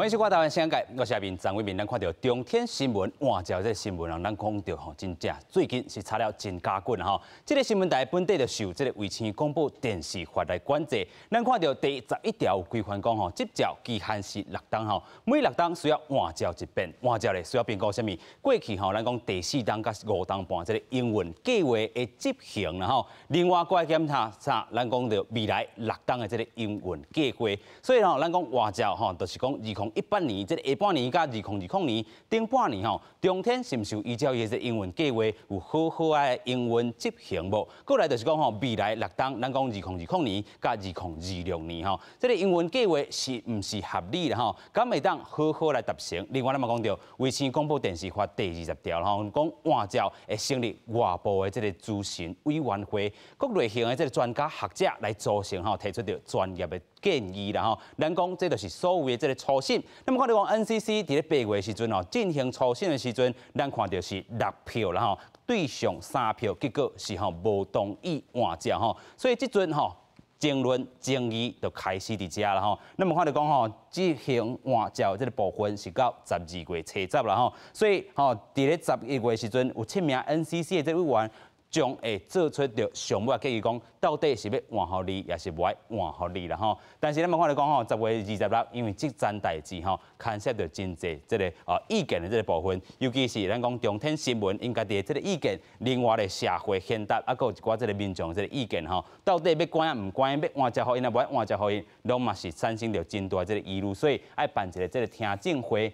歡迎收看台灣聲界，我是阿明張偉明。咱看著中天新聞換照這个新聞啊，咱講著吼，真正最近是炒了真加滾吼。這个新聞台本底就受這个衛星廣播電視法來管制。咱看著第11條有規範講吼，執照期限是六冬吼，每六冬需要換照一遍，換照咧需要評估啥物？過去吼，咱講第四冬佮五冬半這个營運計劃的執行啦吼。另外，閣來檢查啥？咱講著未來六冬的這个營運計劃。所以吼，咱講換照吼，就是講2018年這个下半年佮2020年頂半年吼，中天是毋是有依照伊的營運計劃有好好的營運執行無？過來就是講吼，未來六冬，咱講2020年佮2026年吼，這个營運計劃是毋是合理啦吼？敢會當好好來達成？另外，咱嘛講著衛星廣播電視法第20條吼，講換照會成立外部的這个諮詢委員會，各類型的這个專家學者來組成吼，提出著專業的建議啦吼。咱講這就是所謂的這个初審。那麼看著講 NCC 佇咧8月時陣吼進行初審的時陣，咱看著是六票啦吼，對上三票，結果是吼無同意換照吼，所以這陣吼爭論爭議就開始佇遮啦吼。那麼看著講吼，執行換照這个部分是到12月初十啦吼，所以吼佇咧11月時陣有七名 NCC 的這委員將會做出著上尾建議，講到底是欲換予你，抑是無愛換予你啦吼。但是咱嘛看著講吼，10月26，因為這件代誌吼，牽涉著真濟這个意見的這个部分，尤其是咱講中天新聞𪜶家己的這个意見，另外咧社會賢達，啊，閣有一寡這个民眾這个意見吼，到底欲關抑毋關，欲換照予𪜶，抑無愛換照予𪜶，攏嘛是產生著真大這个疑慮，所以愛辦一个這个聽證會。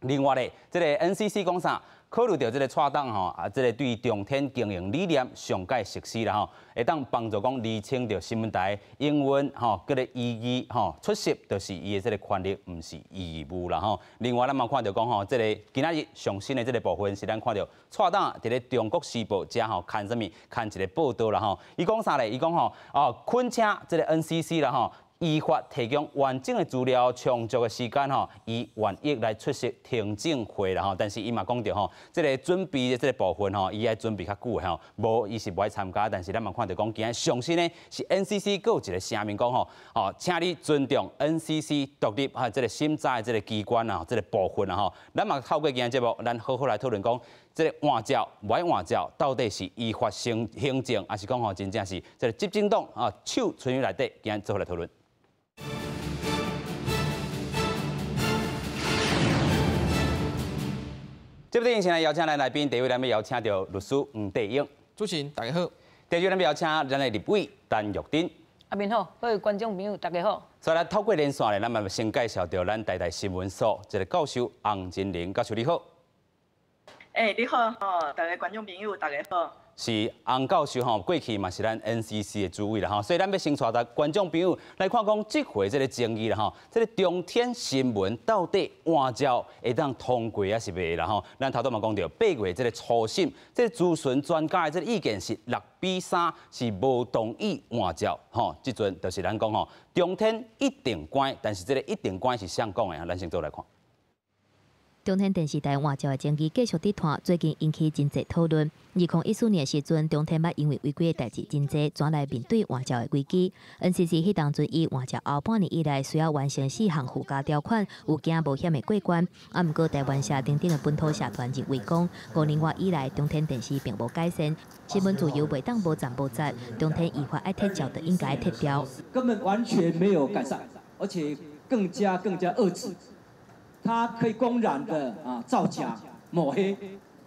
另外咧，這个 NCC 講啥？考慮著這个蔡董吼，啊，這个對中天經營理念上蓋熟悉啦吼，會當幫助講釐清著新聞台營運吼，閣個意義吼，出席就是伊的這个權利，毋是義務啦吼。另外，咱嘛看著講吼，這个今仔日上新的這个部分是咱看著蔡董佇咧中國時報遮吼，刊啥物？刊一个報道啦吼。伊講啥咧？伊講吼，哦，懇請這个 NCC 啦吼，依法提供完整的資料，充足的時間吼，伊願意來出席聽證會啦吼。但是伊嘛講著吼，這个準備的這个部分吼，伊愛準備較久的吼，無伊是無愛參加。但是咱嘛看著講，今日上新呢是 NCC 閣有一个聲明講吼，哦，請你尊重 NCC 獨立哈這个審查的這个機關啊，這个部分啊吼。咱嘛透過今日節目，咱好好來討論講，這个換照無愛換照，到底是依法行行政，抑是講吼真正是這个執政黨啊手伸入內底，今日做伙來討論。這部電影先來邀請咱來賓，第一位咱欲邀請著律師黃帝英，主持人大家好。第二位咱欲邀請咱的立委陳玉珍，阿明好，各位觀眾朋友大家好。所以咱透過連線咧，咱嘛先介紹著咱台大新聞所這个教授洪真玲教授，你好。欸，你好，吼，大家觀眾朋友大家好。是洪教授吼，過去嘛是咱 NCC 的主委啦吼，所以咱欲先帶著觀眾朋友來看講，這回這个爭議啦吼，這个中天新聞到底換照會當通過抑是袂啦吼？咱頭拄嘛講著，8月這个初審，這个諮詢專家的這个意見是6比3，是無同意換照吼。這陣就是咱講吼，中天一定關，但是這个一定關是誰講的？咱先做來看。中天電視台換照的爭議繼續佇拖，最近引起真濟討論。2014年的時陣，中天捌因為違規的代誌真濟，轉來面對換照的危機。NCC 彼當陣以換照後半年以來需要完成四項附加條款，有驚無險會過關。啊，毋過台灣社等等的本土社團認為講，5年外以來，中天電視並無改善，新聞自由袂當無暫無節，中天依法愛撤照就應該撤掉。根本完全沒有改善，而且更加更加遏制。他可以公然的啊造假抹黑，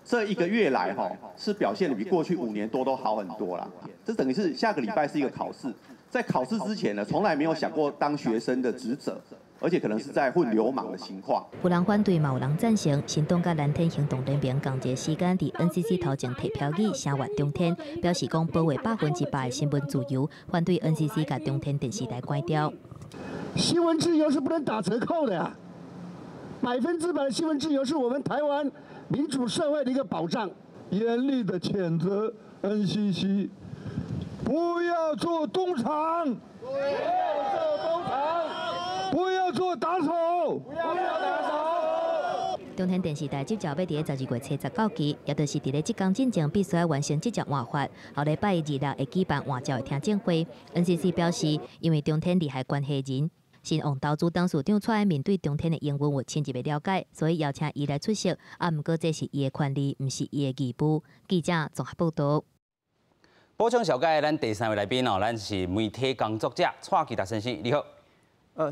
這一個月來哈是表現得比過去5年多都好很多啦。這等於是下個禮拜是一個考試，在考試之前呢，從來沒有想過當學生的職責，而且可能是在混流氓的情況。有人反對，嘛有人贊成。新黨佮藍天行動聯盟仝一个時間佇 NCC 頭前提標語聲援中天，表示講保衛100%的新聞自由，反對 NCC 共中天電視台關掉。新聞自由是不能打折扣的呀。100%的新聞自由是我們台灣民主社會的一個保障。嚴厲的譴責 NCC，不要做東廠，不要做東廠，不要做打手，不要做打手。中天電視台執照欲佇咧12月初十到期，也就是佇咧這工進前必須愛完成執照換發。後禮拜二六會舉辦換照的聽證會。NCC 表示，因為中天利害關係人。新旺投資董事長蔡衍明對中天的營運有深入的了解，所以邀請伊來出席。啊，毋過這是伊的權利，毋是伊的義務。記者綜合報道。補充小解，咱第三位來賓哦，咱是媒體工作者蔡其達先生，你好。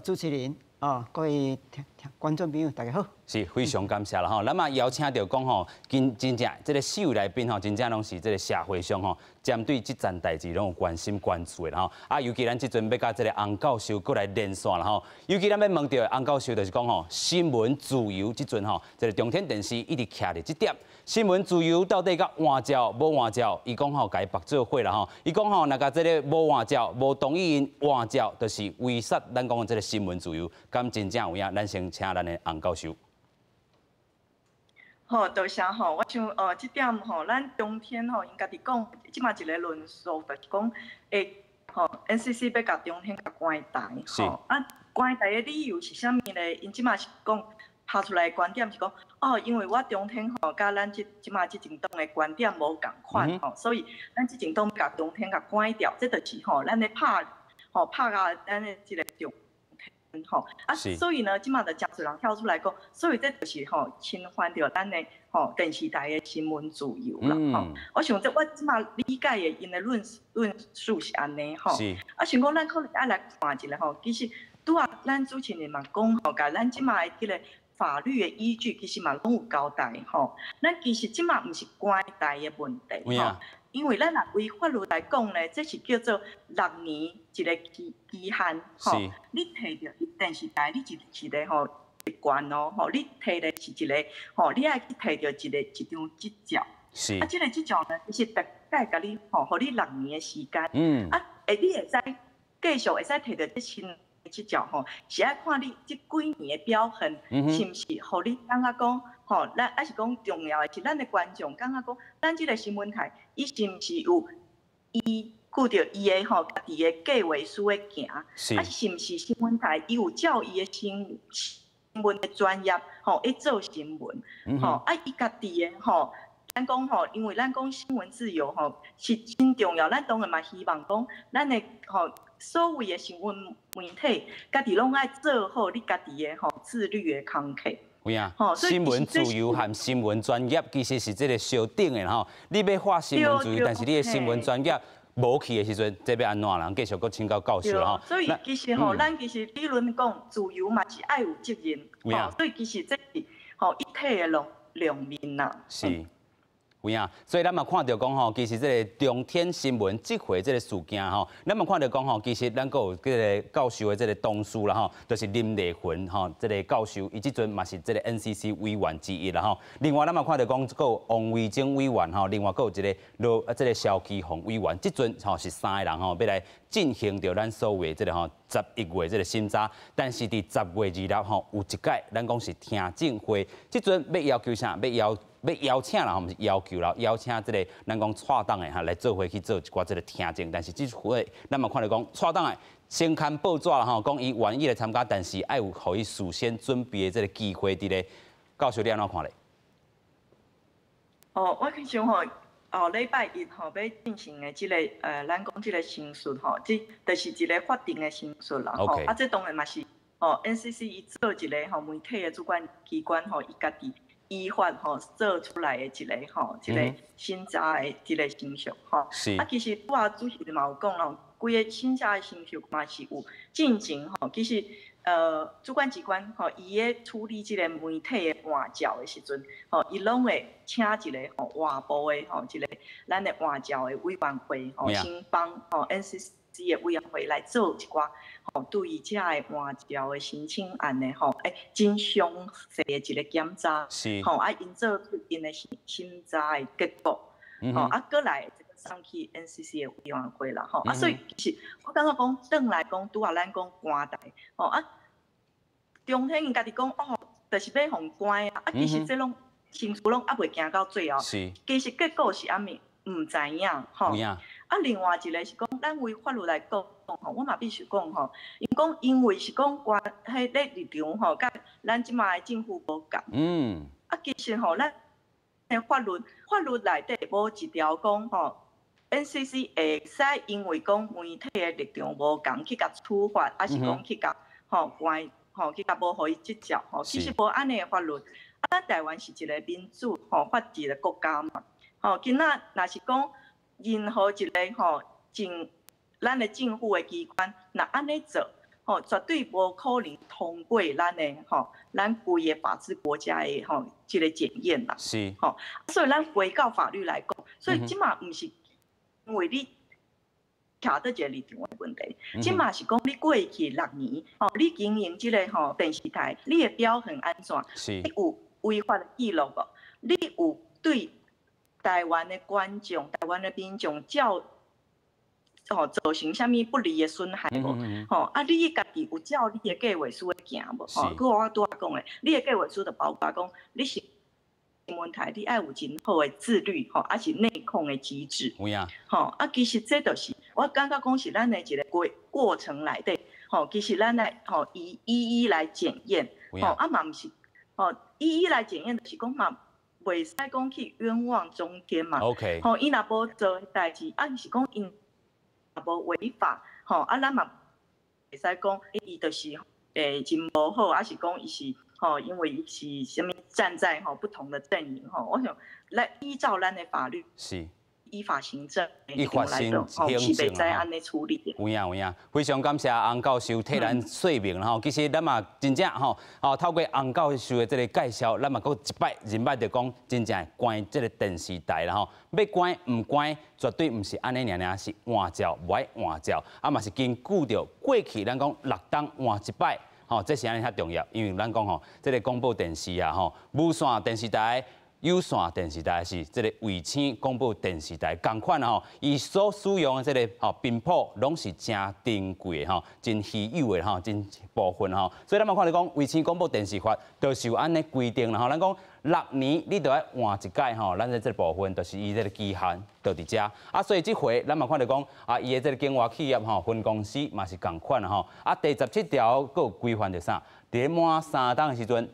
主持人哦，各位聽聽觀眾朋友，大家好。是非常感謝啦吼，咱嘛邀請著講吼，真真正這個四位來賓吼，真正攏是這個社會上吼，針對這件代誌攏有關心關注的吼。啊，尤其咱這陣欲佮這個洪教授閣來連線啦吼。尤其咱欲問著洪教授，就是講吼，新聞自由這陣吼，這個中天電視一直徛佇這點。新聞自由到底佮換照無換照？伊講吼，共伊縛做伙啦吼。伊講吼，若共這個無換照、無同意𪜶換照，就是違反咱講的這個新聞自由。敢真正有影？咱先請咱的洪教授。好，多謝吼。我想，這點吼，咱中天吼，𪜶家己講，這馬一个論述就是講，吼，NCC 欲共中天共關台，吼，啊，關台的理由是啥物咧？𪜶這馬是講，拋出來的觀點是講，哦，因為我中天吼，佮咱這這馬執政黨的觀點無仝款吼，所以咱執政黨共中天共關掉，這就是吼，咱咧拍，吼，拍共咱的這个中天吼，啊，所以呢，這馬就誠濟人跳出來講，所以這就是吼侵犯著咱的吼電視台的新聞自由啦吼。我想這我這馬理解的𪜶的論述是按呢吼。啊，想講咱可能愛來看一下吼，其實拄仔咱主持人嘛講吼，共咱這馬的這个法律的依據其實嘛攏有交代吼。咱其實這馬毋是關台的問題吼。因為咱若依法律來講咧，這是叫做六年一个期限吼。你提著電視台，你一個吼特權哦，吼，你提的是一個吼，你愛去提著一個一張執照。啊，這個執照呢，其實大概共你吼，予你六年的時間。啊，你會使繼續會使提著這新執照吼，是愛看你這幾年的表現，是毋是予你感覺講吼，咱抑是講重要的是咱的觀眾感覺講，咱這個新聞台，伊是毋是有伊顧著伊的吼家己的計劃書咧行，啊是毋是新聞台伊有照伊的新聞的專業吼，咧做新聞，吼啊伊家己的吼，咱講吼，因為咱講新聞自由吼是真重要，咱當然嘛希望講，咱的吼所謂的新聞媒體，家己攏愛做好你家己的吼自律的工課。有影，新聞自由和新聞專業其實是這个相等的吼。你欲發新聞自由，但是你的新聞專業無去的時陣，這欲按怎人繼續閣請教教授吼。所以其實吼，咱其實理論講自由嘛是愛有責任，吼。所以其實這是吼一體的兩面啦。是。有影，所以咱嘛看著講吼，其實這个中天新聞這回這个事件吼，咱嘛看著講吼，其實咱閣有這个教授的這个同事啦吼，就是林麗雲吼，這个教授，伊這陣嘛是這个 NCC 委員之一啦吼。另外，咱嘛看著講閣有王維中委員吼，另外閣有一个羅這个蕭其鴻委員，這陣吼是三個人吼，欲來進行著咱所謂這个吼11月這个審查，但是佇10月2日吼有一屆咱講是聽證會，這陣欲要求啥？欲邀請啦，毋是要求啦，邀請這个咱講蔡黨的哈來做伙去做一寡這个聽證，但是這回咱嘛看著講蔡黨的先刊報紙啦吼，講伊願意來參加，但是愛有予伊事先準備的這个機會佇咧。教授你按怎看咧？哦，我想吼，哦，禮拜一吼欲進行的這个咱講這个程序吼，這就是一个法定的程序啦吼。啊，這當然嘛是吼，NCC 伊做一个吼媒體的主管機關吼，伊家己依法吼做出來的一个吼，一个審查的一个程序吼。啊，其實拄仔主持人嘛有講咯，規个審查的程序嘛是有進前吼，其實主管機關吼，伊咧處理這个媒體的換照的時陣，吼，伊攏會請一个吼外部的吼一个咱的換照的委員會吼，先幫吼 NCC 的委員會來做一寡吼對於這个換照的申請案的吼，真詳細的一个檢查，吼啊，𪜶做出𪜶的審查的結果，吼啊，閣來這个送去 NCC 的委員會啦，吼啊，所以其實我感覺講，轉來講，拄仔咱講關台，吼啊，中天𪜶家己講哦，就是欲予關啊，啊，其實這攏程序攏猶未行到最後，其實結果是按怎，毋知影，吼。啊，另外一个是講，咱依法律來講吼，我嘛必須講吼，𪜶講因為是講關彼咧立場吼，佮咱這馬的政府無仝。啊，其實吼，咱的法律內底無一條講吼，NCC 會使因為講媒體的立場無仝去共處罰，抑是講去共吼關吼去共無予伊執照吼，其實無按呢的法律。啊，咱台灣是一個民主吼法治的國家嘛，吼，今仔若是講任何一個吼政咱的政府的機關，若按呢做，吼，絕對無可能通過咱的吼，咱規个法治國家的吼這個檢驗啦。吼，所以咱回到法律來講，所以這馬毋是因為你徛佗一個立場的問題，這馬是講你過去6年，吼，你經營這個吼電視台，你的表現按怎？你有違法的記錄無？你有對台灣的觀眾、台灣的民眾照吼造成啥物不利的損害無？吼啊！你家己有照你的計劃書咧行無？吼，閣我拄仔講的，你的計劃書就包括講，你是新聞台，你愛有真好的自律，吼，抑是內控的機制。有影。吼啊，其實這就是我感覺講是咱的一個過程內底，吼，其實咱來吼一一一來檢驗，吼啊嘛毋是，吼一一來檢驗，就是講嘛，袂使講去冤枉中天嘛。 吼，伊若無做代誌，啊，是講𪜶無違法，吼啊，咱嘛袂使講伊就是真無好，抑是講伊是吼，因為伊是啥物站在吼不同的陣營吼，我想來依照咱的法律依法行政，依法行政是袂使按呢處理的。有影有影，非常感謝洪教授替咱說明吼。其實咱嘛真正吼，哦透過洪教授的這個介紹，咱嘛閣一擺認捌著講，真正關這個電視台啦吼，欲關毋關，絕對毋是按呢爾爾，是換照無愛換照，啊嘛是根據著過去咱講六冬換一擺，吼，這是按呢較重要，因為咱講吼，這個廣播電視啊吼，無線電視台，有線電視台是這個衛星廣播電視台仝款吼，伊所使用的這個吼頻譜攏是誠珍貴的吼，真稀有的吼，真部分吼。所以咱嘛看著講，衛星廣播電視法就是有按呢規定啦吼。咱講6年你著愛換一擺吼，咱的這個部分就是伊這個期限就佇遮。啊，所以這回咱嘛看著講啊，伊的這個境外企業吼分公司嘛是仝款吼。啊，第17條閣有規範著啥？佇咧滿3冬的時陣，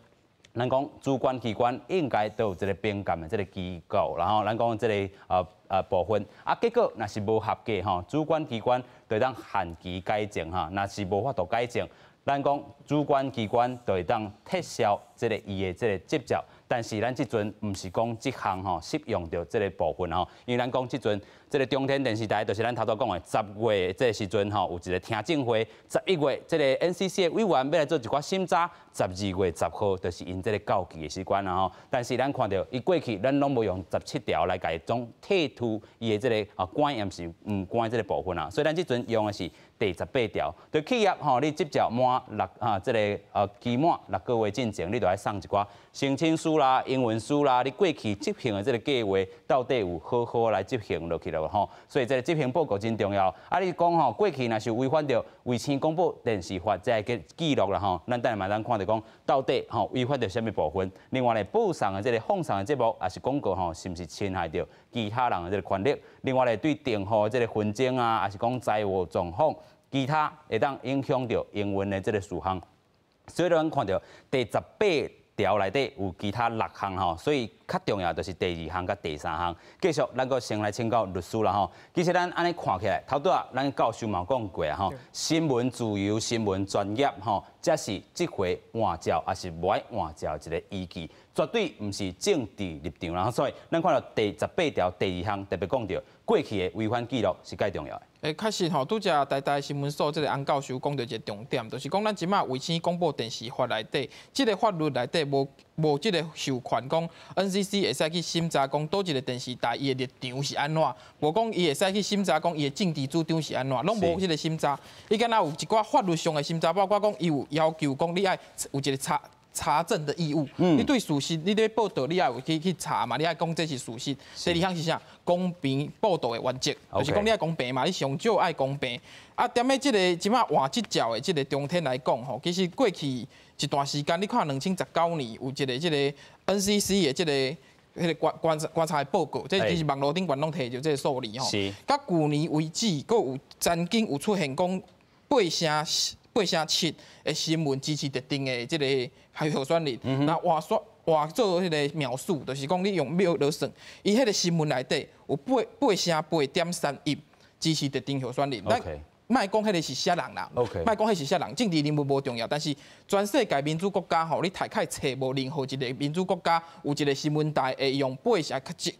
咱講主管機關應該都有一個評鑑的這個機構，然後咱講這個部分，啊結果若是無合格吼，主管機關就會當限期改正哈，若是無法度改正，咱講主管機關就會當撤銷這個伊的這個執照。但是咱這陣毋是講這項吼適用著這個部分吼，因為咱講這陣這個中天電視台就是咱頭拄講的10月這個時陣吼有一個聽證會，11月這個 NCC 的委員欲來做一寡審查，12月10號就是𪜶這個到期的時間啦吼。但是咱看著伊過去咱攏無用十七條來共伊總退出伊的這個啊關抑是毋關這個部分啊，所以咱這陣用的是第18條，對企業吼，你執照滿六啊，這個期滿6個月進前，你就愛送一寡申請書啦、英文書啦，你過去執行的這個計劃到底有好好來執行落去了無吼？所以這個執行報告真重要。啊，你講吼，過去若是違反著衛星廣播電視法這個記錄啦吼，咱等下嘛咱看著講到底吼違反著啥物部分。另外咧，播送的這個放送的節目抑是廣告吼，是毋是侵害著其他人的這個權利？另外咧，對訂戶的這個紛爭啊，抑是講財務狀況，其他會當影響著營運的這個事項。所以咱看著第18條內底有其他六項吼，所以較重要就是第二項佮第三項。繼續，咱閣先來請教律師啦吼。其實咱按呢看起來，頭拄仔咱教授嘛講過啊吼，新聞自由、新聞專業吼，這是這回換照抑是無愛換照一個依據，絕對毋是政治立場啦。所以咱看到第18條第二項特別講著，過去的違反記錄是蓋重要的。欸，確實吼，拄才台大新聞所這個洪教授講著一個重點，就是講咱這馬衛星廣播電視法內底，這個法律內底無這個授權講 NCC 會使去審查講佗一個電視台伊的立場是按怎，無講伊會使去審查講伊的政治主張是按怎，攏無這個審查。伊敢若有一寡法律上的審查，包括講伊有要求講你愛有一個查證的義務，你對事實，你咧報導，你愛有去查嘛？你愛講這是事實。第二項是啥？公平報導的原則，就是講你愛公平嘛，你上少愛公平。啊，踮咧這個這馬換執照的這個中天來講吼，其實過去一段時間，你看2019年有一個這個 NCC 的這個彼個觀察的報告，這其實網路頂懸攏提著這個數字吼。到舊年為止，閣有曾經有出現講8成7的新聞支持特定的這個候選人，那換算換做彼個秒數，就是講你用秒來算，伊彼個新聞內底有8成8.31支持特定候選人。莫講彼个是啥人啦，莫講彼是啥人，政治人物無重要，但是全世界民主國家吼，你大概揣無任何一個民主國家有一個新聞台會用8成佇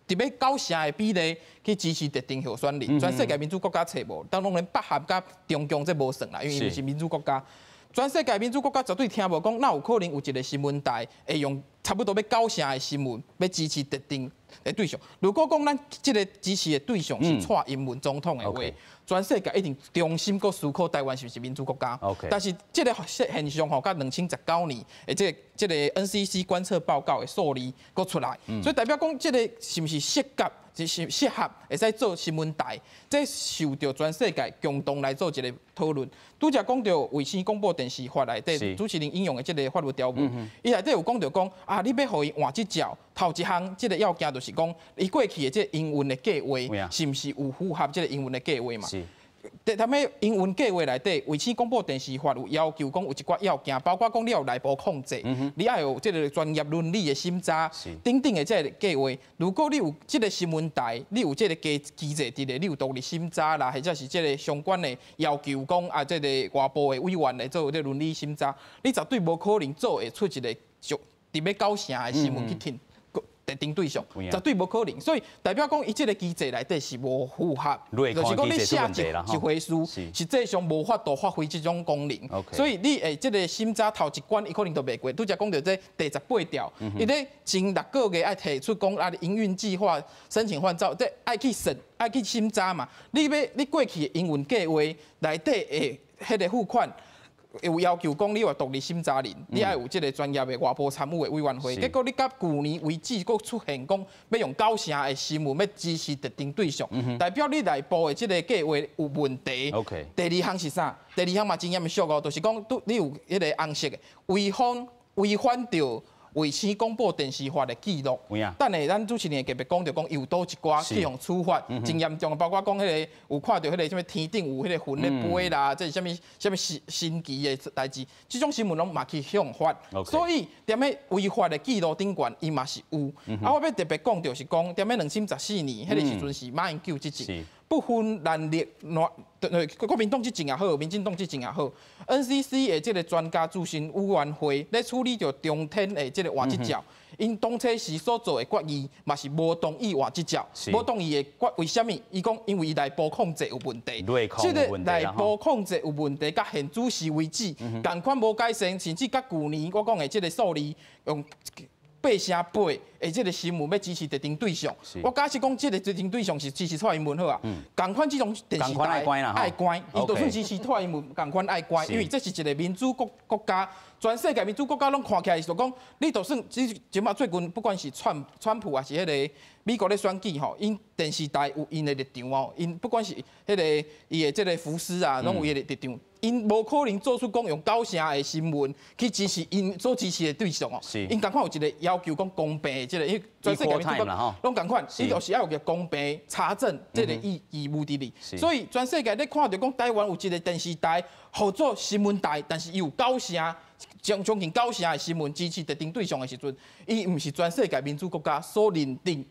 欲9成的比例去支持特定候選人，全世界民主國家揣無，當然北韓佮中共這無算啦，因為伊毋是民主國家。全世界民主國家絕對聽無講，哪有可能有一個新聞台會用差不多欲9成的新聞欲支持特定的對象？如果講咱這個支持的對象是蔡英文總統的話，全世界一定重新閣思考台灣是毋是民主國家。但是這個現象吼，佮2019年的這個 NCC 觀測報告的數字閣出來，所以代表講這個是毋是適合？是適合會使做新聞台，這受著全世界共同來做一個討論。拄才講著衛星廣播電視法內底，主持人引用的這個法律條文，伊內底有講著講啊，你欲予伊換執照，頭一項這個要件就是講，伊過去的這個營運的計劃，是毋是有符合這個營運的計劃嘛？佇踮咧營運計劃內底，衛星廣播電視法有要求講有一寡要件，包括講你有內部控制，你愛有這個專業倫理的審查等等的這個計劃。如果你有這個新聞台，你有這個機機制佇咧，你有獨立審查啦，或者是這個相關的要求講啊，這個外部的委員來做這個倫理審查，你絕對無可能做會出一個就佇欲9成的新聞去挺特定對象，絕對無可能，所以代表講，伊這個機制內底是無符合，就是講你寫一回事，實際上無法度發揮這種功能。所以你會這個審查頭一關，伊可能都袂過。拄才講著這第18條，伊咧前6個月愛提出講啊，營運計劃申請換照，這愛去審，愛去審查嘛。你欲你過去的營運計劃內底的彼個付款，有要求講你有獨立審查人，你愛有這個專業的外部參與的委員會。結果你到舊年為止，閣出現講欲用九成的新聞欲支持特定對象，代表你內部的這個計劃有問題。第二項是啥？第二項嘛真嚴肅哦，就是講你有彼個紅色的違反著衛星廣播電視法的記錄。等下咱主持人會特別講著講有佗一寡去予處罰，真嚴重，包括講彼個有看著彼個啥物天頂有彼個雲咧飛啦，這是啥物啥物神神奇的代誌，這種新聞攏嘛去向罰。所以踮咧違法的記錄頂懸，伊嘛是有。啊，我欲特別講著是講，踮咧2014年，彼個時陣是馬英九執政，不分藍綠，對國民黨執政也好，民進黨執政也好，NCC 的這個專家諮詢委員會咧處理著中天的這個換執照，𪜶當初時所做的決議嘛是無同意換執照，無同意的決為啥物？伊講因為伊內部控制有問題，這個內部控制有問題，佮現主時為止，仝款無改善，甚至佮舊年我講的這個數字用8成8的這個新聞欲支持特定對象，我假設講這個特定對象是支持蔡英文好啊，仝款這種電視台愛關，伊就算支持蔡英文，仝款愛關，因為這是一個民主國家，全世界民主國家攏看起來就講，你就算這馬最近不管是川普還是彼個美國咧選舉吼，𪜶電視台有𪜶的立場哦，𪜶不管是彼個伊的這個福斯啊，攏有伊的立場。𪜶無可能做出講用九成的新聞去支持𪜶所支持的對象哦。𪜶仝款有一個要求講公平的這個，因為全世界民主國家攏仝款，伊就是愛有個公平查證這個義務佇咧。所以全世界咧看著講台灣有一個電視台號做新聞台，但是伊有九成將近九成的新聞支持特定對象的時陣，伊毋是全世界民主國家所認定、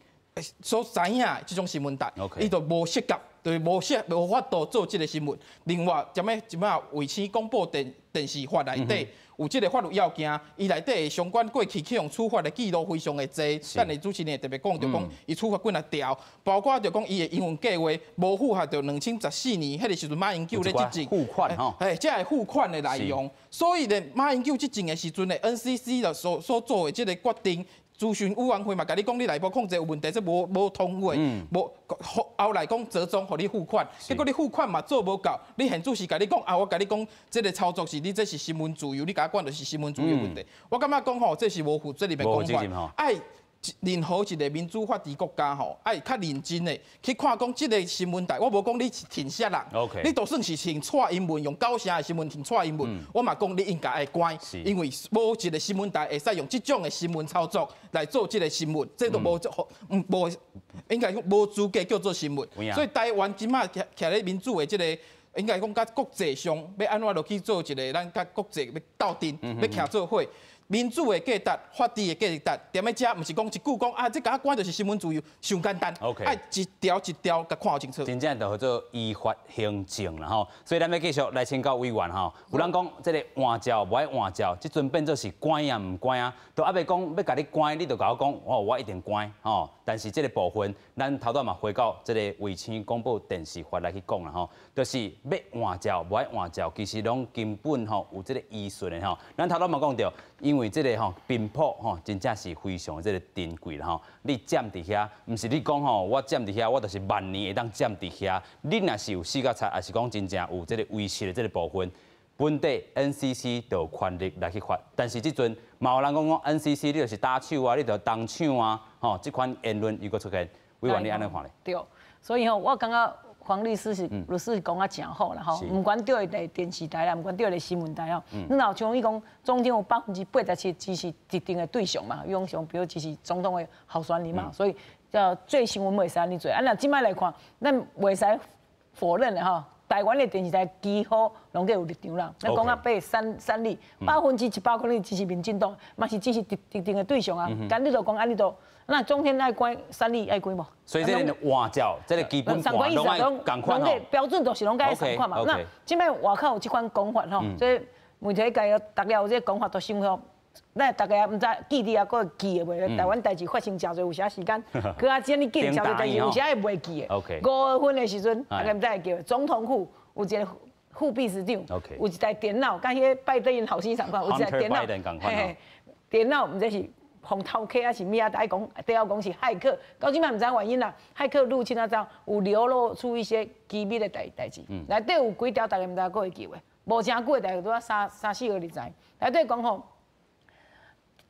所知影的這種新聞台，伊就無適合。就是無法度做這個新聞。另外，踮咧這擺衛星廣播電視法內底有這個法律要件，伊內底相關過去去予處罰的記錄非常的濟。等下主持人會特別講，著講伊處罰幾若條，包括著講伊的營運計劃無符合著2014年彼個時陣馬英九咧執政，付款吼，嘿，這個付款的內容。所以咧，馬英九執政的時陣咧，NCC 就所做的這個決定。諮詢委員會嘛，共你講你內部控制有問題，這無通過，無後來講折中，予你付款，結果你付款嘛做無夠，你現主時共你講啊，我共你講，這個操作是你這是新聞自由，你共我管就是新聞自由問題。我感覺講吼，這是無負責任的講法，愛任何一個民主法治國家吼，愛較認真的去看講這個新聞台，我無講你是挺啥人，你就算是挺蔡英文，用九成的新聞挺蔡英文，我嘛講你應該愛關，因為無一個新聞台會使用這種的新聞操作來做這個新聞，這都無無應該講無資格叫做新聞。所以台灣這馬徛徛咧民主的這個，應該講佮國際上欲按怎落去做一個，咱佮國際欲鬥陣，欲徛做伙。民主的價值、法治的價值，踮咧遮，毋是講一句講啊，這共我關就是新聞自由，傷簡單。愛一條一條共看清楚。真正就叫做依法行政啦吼。所以咱欲繼續來請教委員吼。有人講這个換照無愛換照，這陣變做是關啊毋關啊，都猶未講欲共你關，你就共我講哦，我一定關吼。但是這个部分，咱頭拄嘛回到這个衛星廣播電視法來去講啦吼，就是欲換照無愛換照，其實攏根本吼有這个依循的吼。咱頭拄嘛講著，因為這个吼頻譜吼真正是非常的這个珍貴啦吼。你佔佇遐，毋是你講吼，我佔佇遐，我就是萬年會當佔佇遐。你若是有四角賊，抑是講真正有這个威脅的這个部分，本地 NCC 就有權力來去罰。但是這陣嘛有人講講 NCC 你就是打手啊，你就東廠啊，吼，這款言論又閣出現，委員你按呢看咧？對，所以吼，我感覺黃律師是律師講啊誠好啦吼，毋管對佇電視台啦，毋管對佇新聞台吼，你若像伊講，中天有87%支持特定的對象嘛，伊講像比如支持總統的候選人嘛，所以叫做新聞袂使按呢做。啊，若這擺來看，咱袂使否認的吼。台灣的電視台幾乎攏閣有立場啦。咱講啊，八三三立100%可能支持民進黨，嘛是支持特定的對象啊。咁你就講按呢就，那中天愛關，三立愛關無？所以這個換照，這個基本盤攏愛仝款吼。標準就是攏該仝款嘛。那這擺外口有這款講法吼，這媒體界逐家有這個講法都想吼。咱大家毋知記得啊，閣會記得袂？台灣代誌發生誠濟，有啥時間，閣啊這呢緊，誠濟代誌有啥會袂記的。5月份的時陣，大家毋知會記，總統府有一个副秘書長，有一台電腦，佮彼个拜登𪜶後生仝款，有一台電腦，嘿，電腦毋知是予偷客抑是物啊？大家講，底下講是駭客，到這擺毋知原因啦。駭客入侵啊，怎有流露出一些機密的代誌，內底有幾條，大家毋知閣會記袂？無誠久的代誌，拄仔三三四個日子，內底講吼。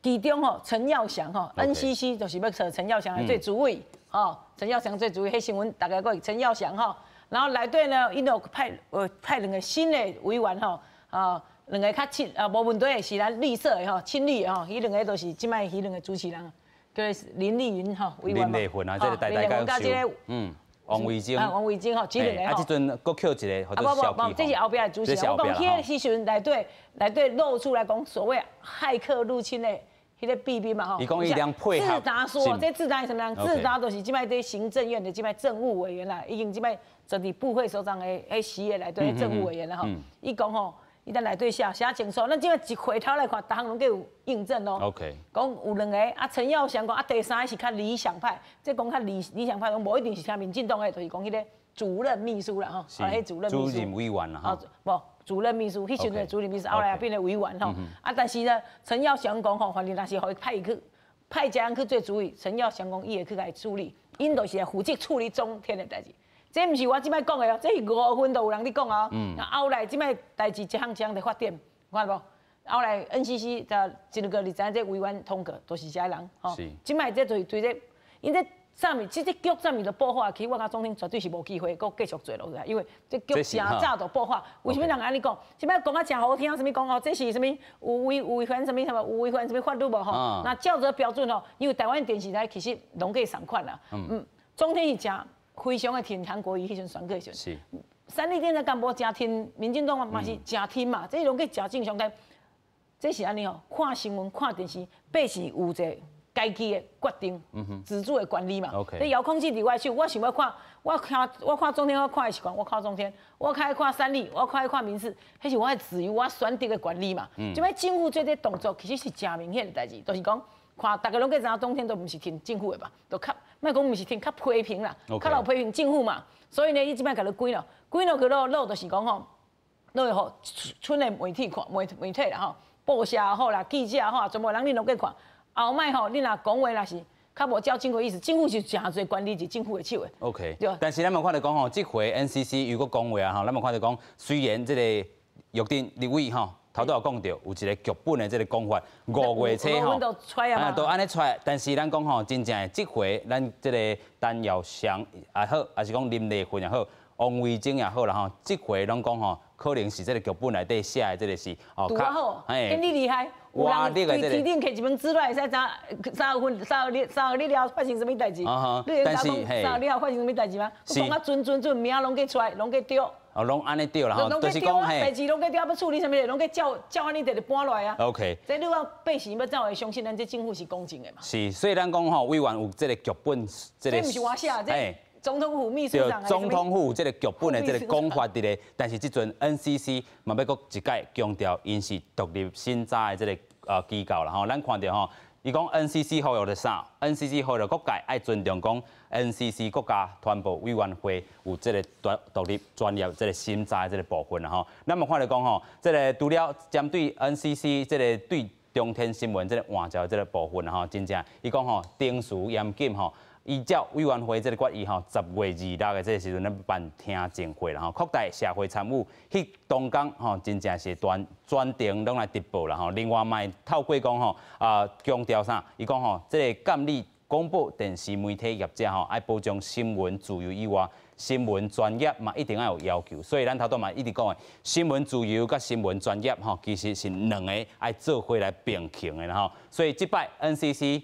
其中吼，陳耀祥吼，NCC 就是欲找陳耀祥來做主委，吼，陳耀祥做主委，彼新聞大家講陳耀祥吼，然後內底呢，𪜶就派兩個新的委員吼，啊，兩个較親啊，無問題的是咱綠色的吼，親綠的吼，彼兩个都是這擺彼兩个主持人，叫林麗雲吼，委員林麗雲啊，這个台大教授，嗯。王維菁，啊，王維菁吼，這兩个啊，這陣閣扣一个，啊，無無無，這是後壁的主持人。我講彼个時陣內底內底露出來講所謂駭客入侵的彼个秘密嘛吼。伊講伊兩配合。智達說，這智達是啥物人？智達就是這擺佇行政院的這擺政務委員啦，已經這擺坐佇部會首長的彼席的內底政務委員啦吼。伊講吼，伊佇內底寫寫清楚，咱這擺一回頭來看，逐項攏閣有印證咯。講有兩个啊，陳耀祥講啊，第三个是較理想派，這講較理想派，講無一定是聽民進黨的，就是講彼个主任秘書啦吼，啊，彼主任秘書。主任委員啦吼。無，主任秘書，彼時陣主任秘書，後來也變成委員吼。啊，但是呢，陳耀祥講吼，反正若是予伊派去，派一个人去做主委，陳耀祥講伊會去共伊處理，𪜶就是來負責處理中天的代誌。這毋是我這擺講的哦，這是5月份就有人佇講啊。後來這擺代誌一項一項佇發展，看無？後來 NCC 就一個月二十這委員通過，都是這人吼。這擺這就是對這，𪜶這啥物？這這局啥物就報發，其實我感覺中天絕對是無機會閣繼續做落去，因為這局誠早就報發。為啥物人按呢講？這擺講啊誠好聽，啥物講哦？這是啥物有違反啥物啥物有違反啥物法律無吼？那照這個標準吼，因為台灣電視台其實攏計仝款啦。嗯，中天是誠非常的挺韓國瑜彼陣選舉時陣，三立電視敢無誠挺民進黨嘛是誠挺嘛，這攏計誠正常。但這是按呢吼，看新聞看電視，百姓有一个家己的決定，自主的權利嘛。這遙控器佇我手，我想欲看，我看我看中天，我看的習慣，我看中天，我較愛看三立，我較愛看民視，彼是我的自由，我選擇的權利嘛。這擺政府做這動作，其實是誠明顯的代誌，就是講看大家攏計知影中天都毋是挺政府的吧，都較莫講毋是挺，較批評啦，較老批評政府嘛。所以呢，伊這擺共你關了，關落去落落就是講吼，落予賰的媒體看媒體啦吼，報社也好啦，記者也好，全部人你攏計看。後擺吼，你若講話若是較無照政府意思，政府是誠濟權力佇政府的手的。 OK，對。但是咱嘛看著講吼，這回 NCC 如果講話啊吼，咱嘛看著講，雖然這個約定立委吼，頭拄有講著，有一个劇本的這个講法，5月初吼，啊，都按呢出來，但是咱講吼，真正的這回咱這个陳耀祥也好，抑是講林麗雲也好，王維菁也好啦吼，這回攏講吼，可能是這个劇本內底寫的這个是哦，拄好，比你厲害，有人對天頂摕一本紙來，會使知3月份、3月、3月了發生啥物代誌？你會知講3月了發生啥物代誌嗎？講啊準準準，名攏計出來，攏計對。哦，攏按呢對啦吼，就是講嘿，代誌攏閣對，欲處理啥物，攏閣照照按呢直直搬落來啊。這你講百姓欲怎會相信咱這政府是公正的嘛？是，所以咱講吼，委員有這個劇本，這個。這毋是我寫，這總統府秘書長。總統府這個劇本的這個講法佇咧，但是這陣 NCC 嘛欲閣一擺強調，𪜶是獨立審查的這個機構啦吼，咱看著吼。伊講 NCC 呼籲著啥？NCC 呼籲各界愛尊重講 NCC 國家傳播委員會有這個獨獨立專業這個審查的這個部分啦吼。咱嘛看著講吼，這個除了針對 NCC 這個對中天新聞這個換照這個部分吼，真正伊講吼，程序嚴謹吼。依照委員會這個決議吼，10月26的這個時陣，咱辦聽證會啦吼，擴大社會參與，彼當工吼，真正是全全程攏來直播啦吼。另外嘛會透過講吼，啊強調啥？伊講吼，這個監理廣播電視媒體業者吼，愛保障新聞自由以外，新聞專業嘛一定愛有要求。所以咱頭拄嘛一直講的，新聞自由佮新聞專業吼，其實是兩个愛做伙來並行的啦吼。所以這擺 NCC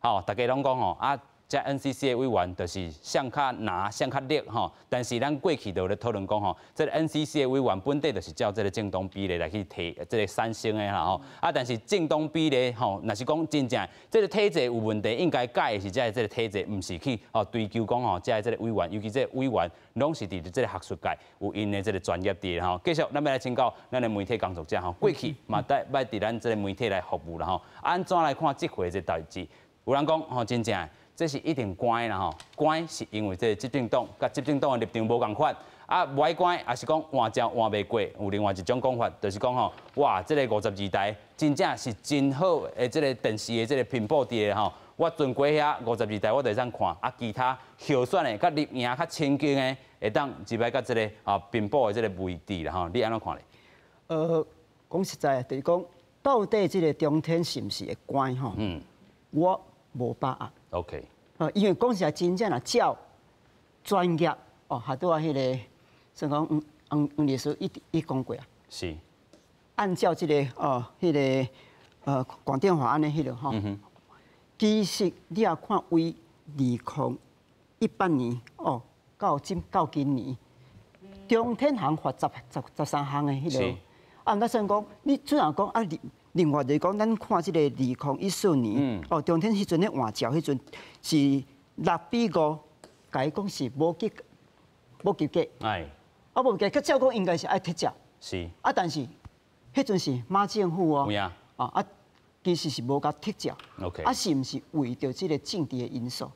吼，大家攏講吼啊。這 NCC 的委員就是誰較藍，誰較綠吼，但是咱過去就有咧討論講吼，這個 NCC 的委員本底就是照這個政黨比例來去提這個產生的啦吼，啊，但是政黨比例吼，若是講真正這個體制有問題，應該改的是這个這個體制，毋是去吼追究講吼，這个這個委員，尤其這個委員攏是佇這個學術界有𪜶的這個專業佇吼。繼續，咱欲來請教咱的媒體工作者吼，過去嘛捌捌佇咱這個媒體來服務啦吼，按怎來看這回這代誌？有人講吼，真正。這是一定關啦吼，關是因為這個執政黨佮執政黨的立場無仝款，啊，無愛關，抑是講換照換袂過。有另外一種講法，就是講吼，哇，這個52台真正是真好的這個電視的這個頻譜佇咧吼，我船過遐52台我就會當看，啊，其他候選的佮綠營較親近的，會當入來佮這個啊頻譜的這個位置啦吼，你按怎看咧？講實在，就是講到底這個中天是毋是會關吼？我無把握。 因為講實在，真正若照專業哦，還拄仔彼個，算講黃黃黃律師伊伊講過啊。按照這個哦，彼個廣電法按呢彼個吼，其實你也看為2018年哦，到今到今年，中天行罰十十十三項的彼個，啊，咱算講，你雖然講啊，另外就是講，咱看這個2014年，哦，中天彼陣咧換照彼陣是6比5，共伊講是無及無及格。啊，無及格，照講應該是愛撤照。啊，但是彼陣是馬政府哦。啊，其實是無共撤照。 啊，是毋是為著這個政治的因素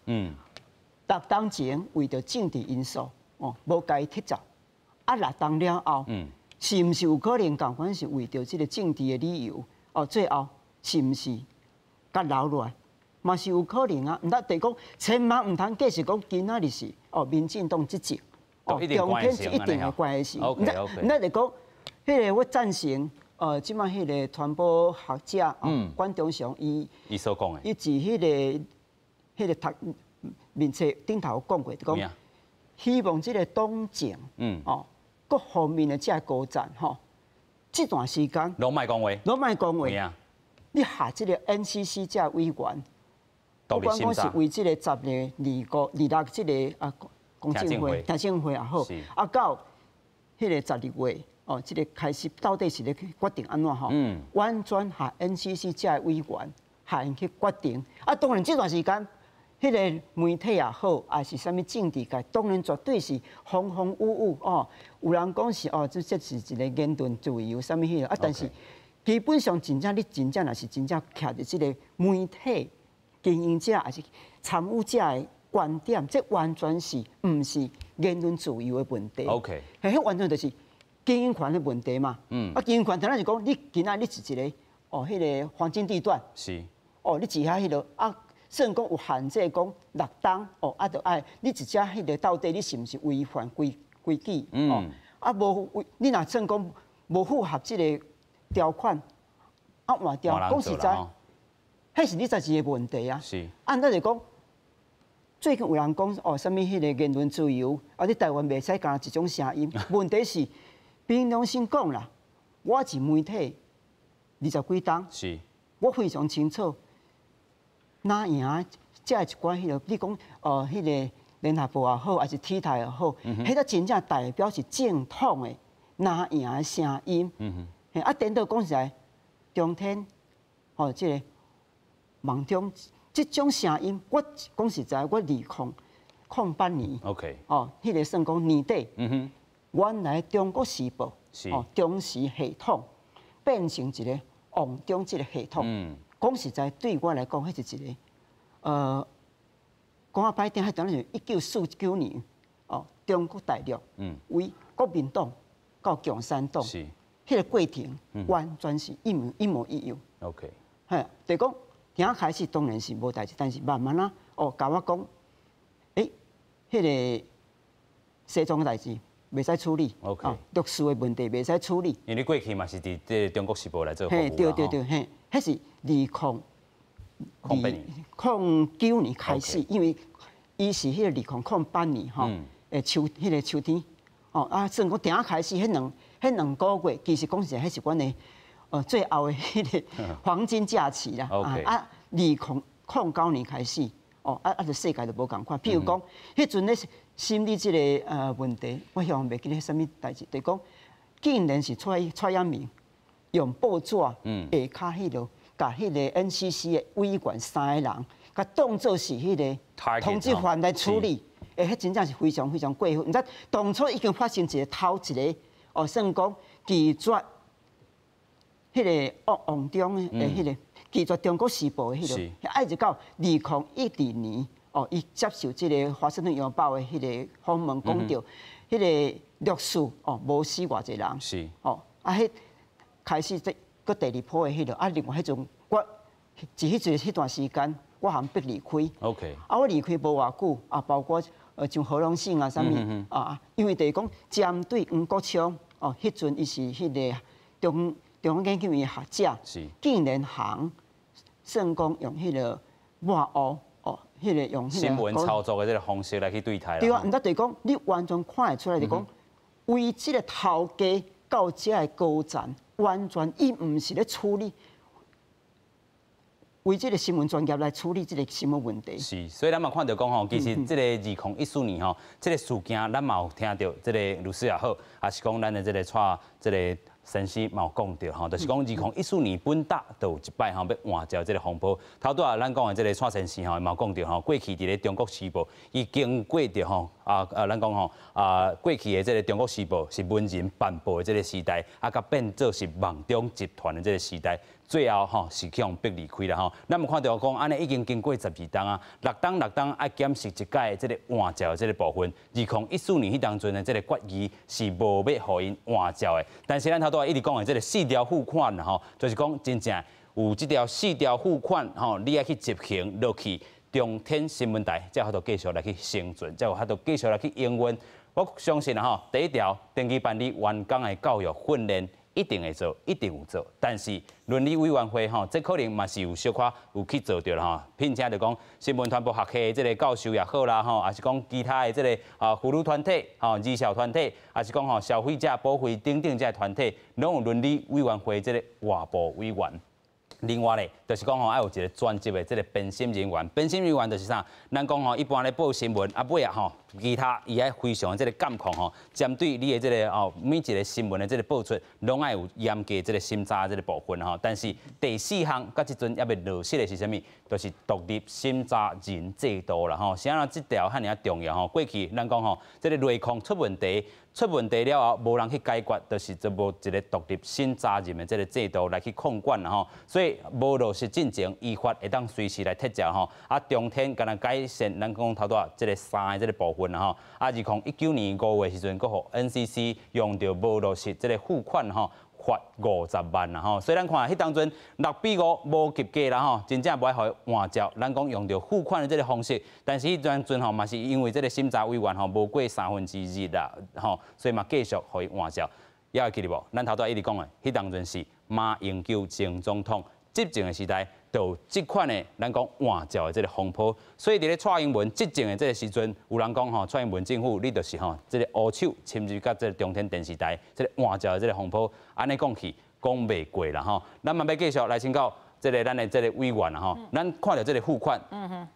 ？6冬前為著政治因素，哦，無共伊撤照。啊，6冬了後，是毋是有可能仝款是為著這個政治的理由？哦，最後是毋是共留落來，嘛是有可能啊。毋得，就是講千萬毋通繼續講今仔日是哦，民進黨執政，哦，中天是一定會關的事。毋得，就講，彼個我贊成，這擺彼個傳播學者管中祥伊伊所講的，伊佇彼個讀面冊頂頭講過，就講希望這個黨政，哦，各方面的這個高層吼。這段時間，攏莫講話，攏莫講話。你下這個 NCC 這委員，不管講是為這個10月25、26這個啊公聽證會、聽證會也好，啊到彼個12月哦，這個開始到底是咧決定按怎吼？完全下 NCC 這委員下𪜶去決定。啊，當然這段時間，彼個媒體也好，抑是啥物政治界，當然絕對是風風雨雨哦。有人講是哦，這是一個言論自由，啥物彼個啊？但是基本上真正你真正若是真正徛佇這個媒體經營者抑是參與者的觀點，這完全是毋是言論自由的問題。 彼完全就是經營權的問題嘛。啊，經營權當然是講你今仔你是一個哦，彼個黃金地段。哦，你佇遐彼個啊。算講有限制，講6冬哦，啊，就愛你一隻彼個到底你是毋是違反規規矩？哦，啊無你若算講無符合這個條款，啊換掉，講實在，彼是你家己的問題啊。啊，咱就講，最近有人講哦，啥物彼個言論自由，啊，你台灣袂使干焦一種聲音。問題是，憑良心講啦，我是媒體二十幾冬，我非常清楚。哪贏？這一寡彼個，你講哦，彼個联合报也好，抑是体台也好，彼个真正代表是正统的蓝营的声音。啊，颠倒讲实在，中天吼，这个网中这种声音，我讲实在，我2008年哦，彼个算讲年底，原来中国时报哦，中时系统变成一个旺中这个系统。讲实在，对我来讲，彼是一个讲较歹听，彼当时1949年哦，中国大陆为国民党到共产党，彼个过程完全是一模一模一样。 嘿，就是讲，从开始当然是无代志，但是慢慢啊，哦，共我讲，欸，彼个西装的代志袂使处理律师的问题袂使处理。因为你过去嘛是伫这个中国时报来做服务。嘿，对对对，嘿，彼是2009年开始，因为伊是彼个2008年吼，秋彼个秋天，哦啊，算讲定开始，彼两个月，其实讲实在，彼是阮的最后的彼个黄金假期啦。啊，2009年开始，哦啊啊，就世界就无仝款。譬如讲，彼阵咧审理这个问题，我想袂记得啥物代志，就是讲，竟然是蔡蔡衍明用报纸下跤彼落，共彼个 NCC 的委员三个人，共当做是彼个通缉犯来处理，欸，彼真正是非常非常过分。毋知当初已经发生一个头一个，哦，算讲拒绝彼个旺旺中的彼个拒绝中国时报的彼个，啊，一直到2012年，哦，伊接受这个华盛顿邮报的彼个访问，讲著彼个律师哦，无死偌济人，哦，啊，彼开始这阁第二波的彼个，啊，另外彼阵我伫彼段时间，我含逼离开啊，我离开无偌久，啊，包括像何荣信啊，啥物啊，因为就是讲针对黄国昌哦，彼阵伊是彼个中中央研究院的学者，竟然行算讲用彼个抹乌哦，彼个用新闻操作的这个方式来去对待。对啊，毋知就是讲你完全看会出来，就讲为这个头家到这个高层，完全伊毋是咧处理，为这个新闻专业来处理这个新闻问题。是，所以咱嘛看著讲吼，其实这个2014年吼，这个事件咱嘛有听著这个律师也好，抑是讲咱的这个蔡这个先生嘛有讲著吼，就是讲2014年本搭就有一摆吼欲换照这个风波。头拄仔咱讲的这个蔡先生吼，嘛有讲著吼，过去伫咧中国时报，伊经过著吼啊啊，咱讲吼啊，过去的这个中国时报是文人办报的这个时代，啊，佮变做是网中集团的这个时代。最后吼是去予逼离开啦吼，咱嘛看著讲，按呢已经经过12冬啊，六冬六冬爱检视一届这个换照这个部分。2014年彼当阵的这个决议是无欲予𪜶换照的，但是咱头拄仔一直讲的这个四条付款吼，就是讲真正有这条四条付款吼，你爱去执行落去中天新闻台，才有法度继续来去生存，才有法度继续来去营运。我相信吼，第一条登记办理员工的教育训练。一定会做，一定有做，但是伦理委员会吼，这可能嘛是有小可有去做著啦吼。聘请就讲新闻传播学系的这个教授也好啦吼，抑是讲其他的这个啊妇女团体、吼儿少团体，抑是讲吼消费者保护等等这个团体，拢有伦理委员会这个外部委员。另外咧，就是讲吼，爱有一个专职的这个编审人员。编审人员就是啥？咱讲吼，一般咧报新闻啊，尾啊吼，其他伊爱非常的这个监控吼，针对你的这个哦，每一个新闻的这个报出，拢爱有严格这个审查这个部分吼。但是第四项，佮这阵犹未落实的是啥物？就是独立审查人制度啦吼。啥人这条遐尔仔重要吼？过去咱讲吼，这个内控出问题。出问题了后，无人去解决，就是就无一个独立审查人的这个制度来去控管啦吼，所以无落实进前，依法会当随时来撤照吼。啊，中天敢若改善，咱讲头拄仔这个三个这个部分啦吼。啊，2019年5月时阵，阁予 NCC 用著无落实这个付款吼。罚50万啦吼，所以咱看彼当阵6比5无及格啦吼，真正无爱予伊换照。咱讲用著付款的这个方式，但是彼当阵吼嘛是因为这个审查委员吼无过2/3啦吼，所以嘛继续予伊换照。犹会记得无？咱头拄仔一直讲的，彼当阵是马英九前总统执政的时代，就有这款的咱讲换照的这个风波。所以伫咧蔡英文执政的这个时阵，有人讲吼，蔡英文政府你就是吼这个乌手侵入佮这个中天电视台这个换照的这个风波，按呢讲去讲袂过啦吼。咱嘛欲继续来请教這个咱的這个委員吼，咱看著這个付款，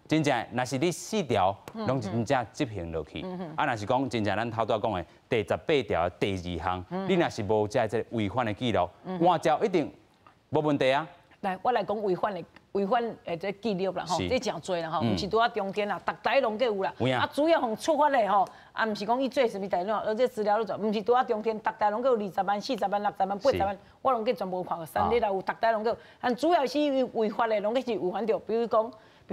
真正若是你四條攏真正執行落去，啊，若是講真正咱頭拄仔講的第18條第二項，你若是無這這个違反的記錄，換照一定無問題啊。來，我來講違反的這記錄啦吼，這誠濟啦吼，毋是拄仔中天啦，逐台攏閣有啦。啊，主要予處罰的吼，啊，毋是講伊做啥物代志，而這資料攏做，毋是拄仔中天，逐台攏閣有20萬、40萬、60萬、80萬，我攏閣全部看過，三立也有，逐台攏閣有。但主要是違法的，攏閣是違反著，比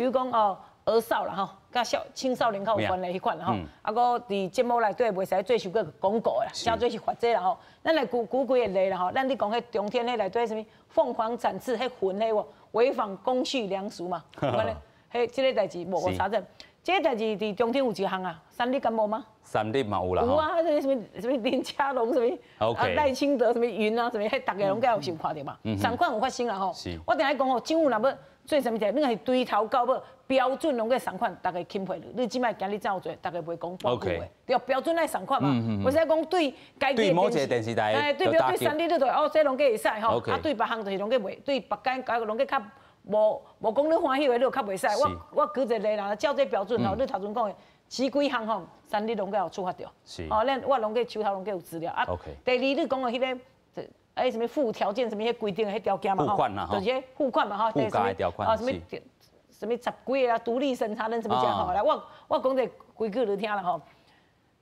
如講哦，兒少啦吼，佮少青少年較有關的彼款吼，啊，閣佇節目內底袂使做受過廣告的啦，誠濟是罰這啦吼。咱來舉舉幾個例啦吼，咱咧講彼中天彼內底啥物鳳凰展翅彼魂彼無違反公序良俗嘛？彼這个代誌無查證，這个代誌佇中天有一項啊，三立敢無嗎？三立嘛有啦。有啊，這個啥物啥物林佳龍啥物，啊賴清德啥物雲啊啥物，彼逐个攏閣有受看著嘛，仝款有發生啦吼。我定愛講吼，政府若欲做啥物事，你若是對頭到尾標準攏閣仝款，逐个钦佩你。你這擺今日怎做，逐个袂講半句話。對，標準愛仝款嘛。袂使講對家己的電視台，哎，對標對三立你就哦，這攏閣會使吼。啊，對別項就是攏閣袂，對別間家攏閣較無無講你歡喜的，你就較袂使。我舉一個例啦，照這標準吼，你頭前講的，這幾項吼，三立攏閣有處罰著。哦，咱我攏閣手頭攏閣有資料。啊，第二你講的彼个。哎，啥物附條件，啥物彼規定的彼條件嘛吼，就是彼付款嘛吼，附加條款，啊，啥物啥物十幾个啊，獨立審查人啥物遮吼，來我講一个規矩你聽啦吼。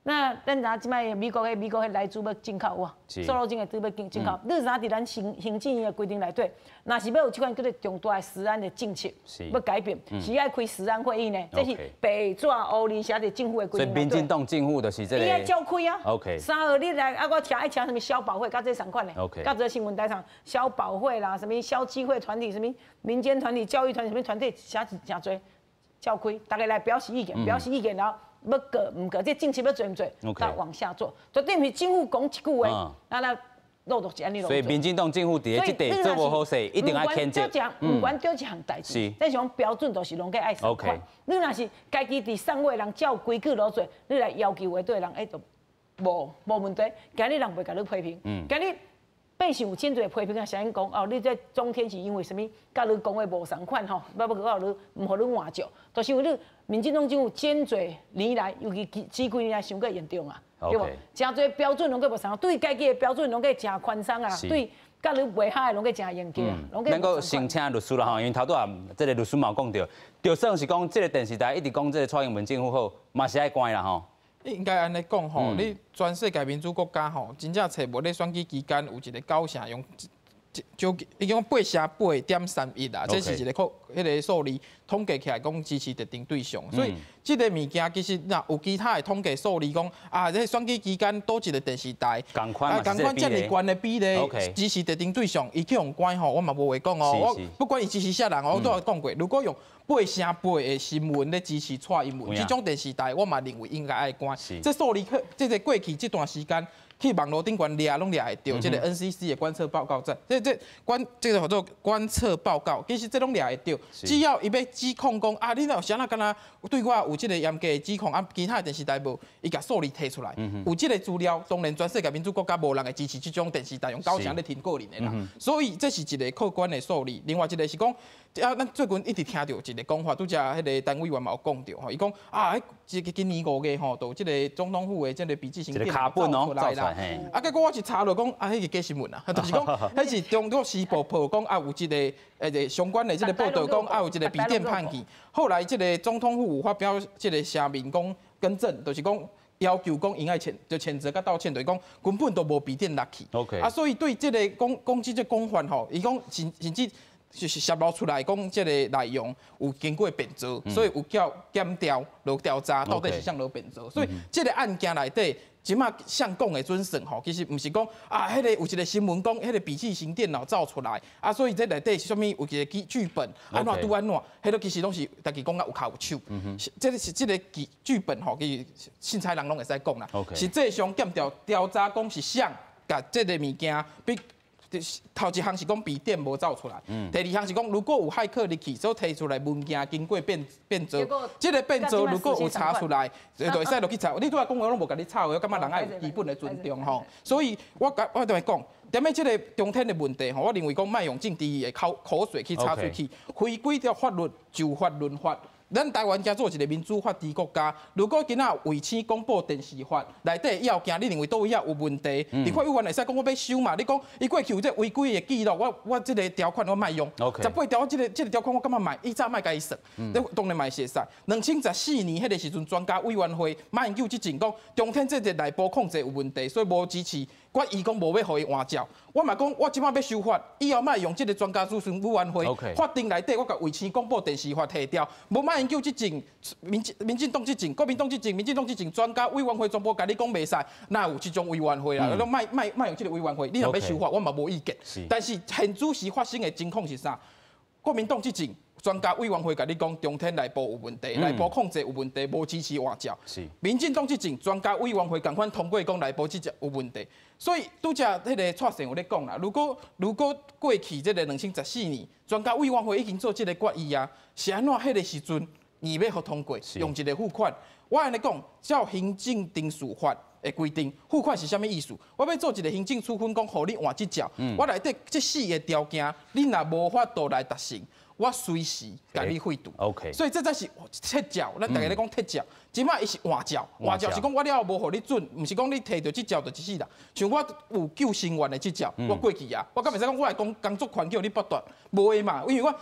那咱知影這擺美國彼萊豬欲進口有無？瘦肉精的豬欲進口，你知影佇咱行政院的規定內底，若是欲有這款叫做重大的食安的政策，欲改變，是愛開食安會議呢？這是白紙烏字寫佇政府的規定。所以民進黨政府就是這个。伊愛照開啊。 三二你來啊，我請愛請啥物消保會，佮這仝款的。佮這个新聞台上消保會啦，啥物消基會團體，啥物民間團體、教育團體，啥物團體，寫誠濟，照開，逐家來表示意見，表示意見然後。欲過毋過，這政策欲做毋做，再往下做，絕對毋是政府講一句話，啊那落落是按呢。所以民進黨政府佇這塊做無好勢，一定愛譴責。毋管佗一項代誌，這種標準都是攏閣愛仝款。你若是家己佇上位人照規矩落做，你來要求的對人，欸，就無問題。今日人袂共你批評，今日百姓有真濟批評啊，啥人講哦？你這中天是因為啥物？佮你講的無仝款吼，欲欲閣予你毋予你換照，就是因為你民進黨政府真濟年來，尤其這幾年來傷過嚴重啊，對無？誠濟標準攏閣無仝，對家己的標準攏閣誠寬鬆啊，對佮你袂合的攏閣誠嚴格啊。咱閣先請律師啦吼，因為頭拄仔這个律師嘛有講著，就算是講這个電視台一直講這个蔡英文政府好，嘛是愛關啦吼。應該按呢講吼，你全世界民主國家吼，真正揣無咧選舉期間有一个九成用，就伊講8成8.31啦，這是一个確彼个數字統計起來講支持特定對象，所以這个物件其實若有其他的統計數字講啊，這選舉期間佗一个電視台，仝款啊，仝款遮爾懸的比例支持特定對象，伊去予關吼，我嘛無話講哦。我不管伊支持啥人，我都有講過，如果用8成8的新聞咧支持蔡英文，這種電視台我嘛認為應該愛關。這數字這个過去這段時間。去網路頂懸掠攏掠會著，這个 NCC 的觀測報告在，這這觀這个叫做觀測報告，其實這攏掠會著。只要伊欲指控講啊，你若有啥若敢若對我有這个嚴格的指控，啊，其他的電視台無，伊共數字提出來，有這个資料，當然全世界民主國家無人會支持這種電視台用九成咧聽個人的啦。所以這是一个客觀的數字。另外一个是講，啊，咱最近一直聽著一个講法，拄則彼个陳委員嘛有講著吼，伊講啊，彼這個今年5月吼，就這个總統府的這个筆記型電腦走出來啦。啊，結果我一查落講，啊，彼是假新聞啊，就是講，彼是中國時報報講啊，有這个相關的這个報導講啊，有一个筆電判去。後來這个總統府有發表這个聲明講更正，就是講要求講𪜶愛譴就譴責佮道歉，就是講根本都無筆電落去。啊，所以對這个講講這個講法吼，伊講甚至就是泄露出來講，這个內容有經過變造，所以有叫檢調落調查到底是啥落變造。所以這个案件內底，這馬誰講會準算吼，其實毋是講啊，彼个有一个新聞講，彼个筆記型電腦走出來，啊，所以這內底是啥物有一個劇本，按怎拄按怎，彼个其實攏是家己講甲有跤有手。這个是這个劇本吼，其實凊彩人攏會使講啦。實際上檢調調查講是誰共這个物件比。頭一項是講筆電無走出來，第二項是講如果有駭客入去所提出來文件經過變造，這個變造如果有查出來，就會使落去查。你拄仔講話攏無共你吵，我感覺人愛有基本的尊重吼。所以我共我同伊講，踮咧這個中天的問題吼，我認為講莫用政治的口水去插喙齒，回歸著法律就法論法。咱台灣誠做一個民主法治國家，如果今仔衛星廣播電視法內底要件，你認為佗位遐有問題？立法委員會使講我欲修嘛？你講伊過去有這違規的記錄，我這個條款我莫用。18條我這個條款我感覺莫，以早莫共伊算，你當然嘛是會使。2014年彼個時陣，專家委員會馬英九執政講，中天這個內部控制有問題，所以無支持。我伊講無欲予伊換照，我嘛講我這擺欲修法，以後莫用這個專家諮詢委員會，法定內底我共衛星廣播電視法提掉，無馬英九執政，民進黨執政，國民黨執政，民進黨執政，專家委員會全部共你講袂使，哪有這種委員會啦？攏莫莫莫用這個委員會，你若欲修法，我嘛無意見。但是現主時發生的情況是啥？國民黨執政，專家委員會共你講中天內部有問題，內部控制有問題，無支持換照。民進黨執政，專家委員會仝款通過講內部這隻有問題。所以拄才彼個蔡先有咧講啦，如果過去這個2014年，專家委員會已經做這個決議啊，是按怎彼個時陣硬欲予通過，用一個付款。我按呢講，照行政程序法的規定，付款是啥物意思？我欲做一個行政處分，講予你換執照，我內底這四個條件，你若無法度來達成，我隨時共你廢除。 所以這才是撤照，咱逐家咧講撤照。這擺伊是換照，換照是講我了後無予你准，毋是講你提著執照就一世人。像我有救生員的執照，我過去啊，我敢會使講我的工作權叫你剝奪？無的嘛，因為我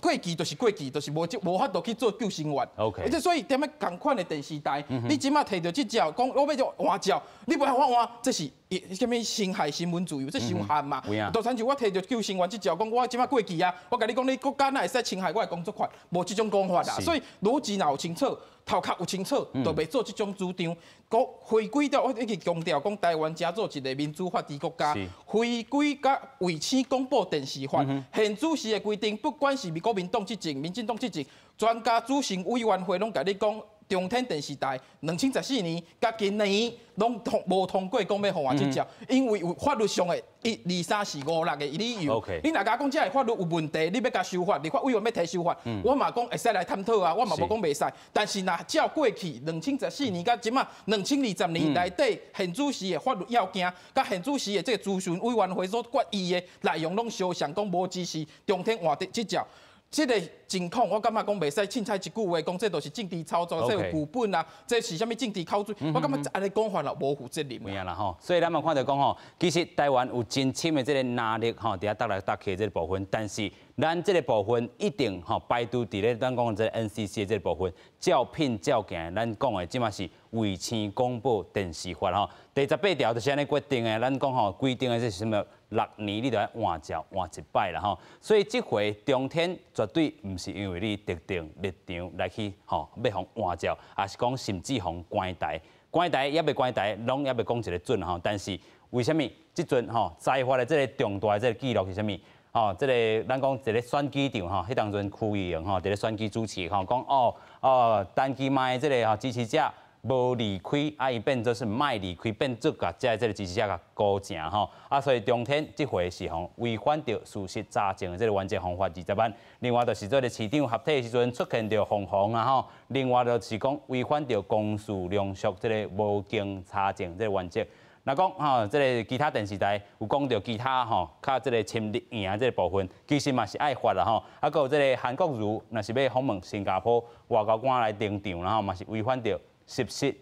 過期就是過期，就是無法度去做救生員。 這所以踮咧仝款的電視台，你這擺提著執照，講我欲做換照，你無予我換，這是啥物侵害新聞自由？這傷害嘛。就親像我提著救生員執照，講我這擺過期啊，我共你講，你國家哪會使侵害我的工作權？無這種講法啦。所以邏輯若有清楚，頭殼有清楚，就袂做這種主張。講回歸著，我一直強調講，台灣誠做一個民主法治國家，回歸佮衛星廣播電視法，現主時的規定，不管是國民黨執政、民進黨執政，專家組成委員會攏共你講，中天電視台2014年佮今年攏通無通過講欲予換執照，因為有法律上的一、二、三、四、五、六個理由。你若共我講這个法律有問題，你欲共修法，立法委員欲提修法，我嘛講會使來探討啊，我嘛無講袂使。但是若照過去2014年佮這擺2020年內底現主時的法律要件，佮現主時的這個諮詢委員會所決議的內容攏相像，講無支持中天換執照。這個情況我感覺講袂使凊彩一句話講，這都是政治操作，這有劇本啊，這是啥物政治口水？我感覺按呢講法啦，無負責任。有影啦吼，所以咱嘛看著講吼，其實台灣有真深的這個藍綠吼，佇遐鬥來鬥去的這個部分，但是咱這個部分一定吼排除佇咧咱講的這個 NCC 的這個部分，照片照鏡，咱講的這馬是衛星廣播電視法吼，第18條就是按呢決定的，咱講吼規定的這是啥物？6年你就愛換照換一擺啦吼，所以這回中天絕對毋是因為你特定立場來去吼欲予換照，抑是講甚至予關台，關台猶未關台，攏猶未講一個準吼。但是為啥物這陣吼裁罰的這個重大的這個記錄是啥物？吼，這個咱講一個選舉場吼，彼當陣區議員吼，佇咧選舉主持吼，講哦哦，陳其邁的這個吼支持者無離開，啊，伊變做是莫離開，變做共遮這個支持者共勾成吼，啊，所以中天這回是吼違反著事實查證的這個原則方法20萬。另外就是這個市長合體的時陣出現著鳳凰啊吼，另外就是講違反著公序良俗這個無經查證這個原則。若講吼，這個其他電視台有講著其他吼，較這個親綠營這個部分，其實嘛是愛罰啦吼。啊，閣有這個韓國瑜，若是欲訪問新加坡外交官來登場，然後嘛是違反著事實，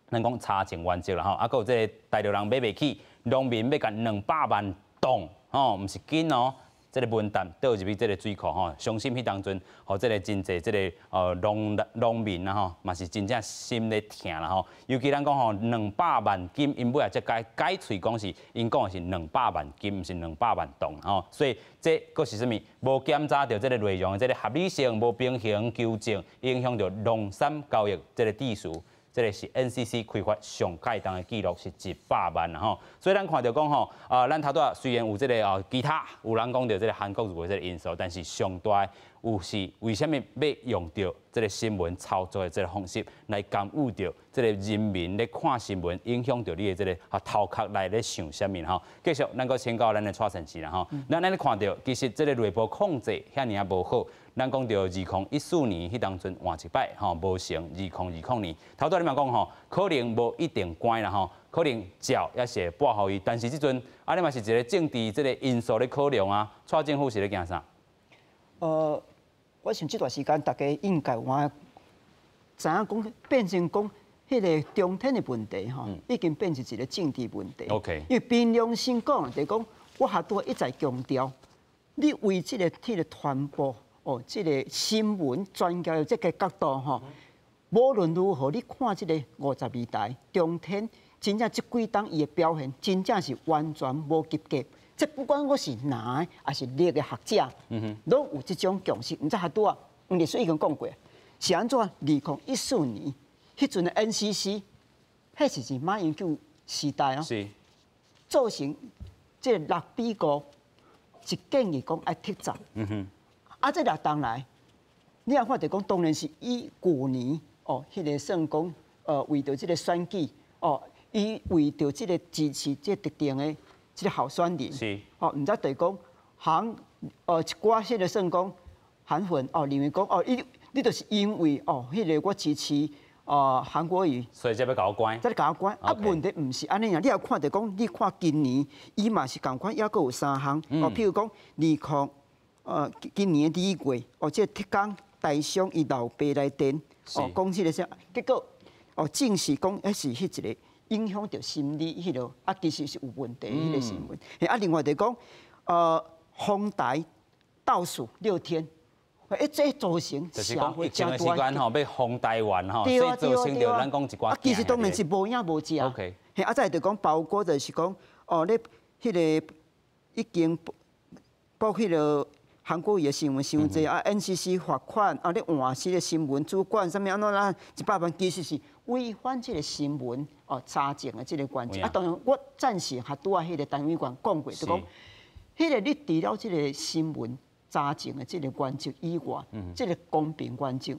咱講查證原則啦吼。啊，閣有這個大陸人買袂起，農民欲共200萬噸吼，毋是斤哦。這個文旦倒入去這個水庫吼，相信彼當陣，予這個真濟這個農民啊吼，嘛是真正心咧疼啦吼。尤其咱講吼，200萬斤，𪜶尾仔才改改喙講是，𪜶講的是兩百萬斤，毋是兩百萬噸吼。所以這閣是啥物？無檢查著這個內容的這個合理性，無平衡求證，影響著農產交易這個秩序。這個是 NCC 開發上蓋當的記錄是100萬啦吼，所以咱看著講吼，啊，咱頭拄仔雖然有這個哦，其他有人講著這個韓國瑜的這個因素，但是上大有是為啥物欲用著這个新聞操作的這个方式來干預著這个人民咧看新聞，影響著你的這个頭殼內咧想啥物吼？繼續，咱閣請教咱的蔡先生啦吼。咱按呢看著，其實這个內部控制遐爾仔無好。咱講著2014年彼當陣換一擺吼無成，2020年頭拄仔你嘛講吼，可能無一定關啦吼，可能照猶是會撥予伊，但是這陣按呢嘛是一个政治這个因素咧考量啊。蔡政府是咧驚啥？我想這段時間大家應該有知影講變成講彼个中天的問題吼，已經變成一個政治問題。 因為憑良心講，就是講我還拄一再強調，你為這个這个傳播哦，這个新聞專家的這个角度吼，無論如何，你看這个52台中天，真正這幾冬伊的表現，真正是完全無及格。這不管我是藍的，抑是綠的學者，攏有這種共識。毋知還拄仔，黃律師已經講過，是按怎？2014年，彼陣的 NCC，彼時是馬英九時代哦，造成這6比5，一建議講愛撤閘。啊，這六冬來，你也看著講，當然是以舊年哦，彼个算講，為著這个選舉，哦，伊為著這个支持這個特定的這个候選人，哦，毋知就是講，韓一寡彼个算講韓粉哦，認為講哦，你就是因為哦，彼个我支持韓國瑜，所以才欲共我關，才共我關。啊，問題毋是按呢爾，你也看著講，你看今年伊嘛是仝款，猶閣有三項，哦，譬如講今年的2月，哦，這個特工台商伊老爸來電，哦，講這个啥，結果哦，證實講彼是彼一个影響著心理彼落，啊，其實是有問題彼个新聞。啊，另外就講，封台倒數6天，欸，這造成就是講疫情的時間吼，欲封台灣吼，所以造成著咱講一寡。啊，其實當然是無影無跡。 嘿，啊，再就講包括就是講，哦，你彼个已經報彼个韓國瑜的新聞傷濟啊，NCC 罰款啊，你換這个新聞主管啥物按怎啦，100萬其實是違反這个新聞哦查證的這个原則。啊，當然我贊成還拄仔彼个陳委員講過，就講彼个你除了這个新聞查證的這个原則以外，這个公平原則，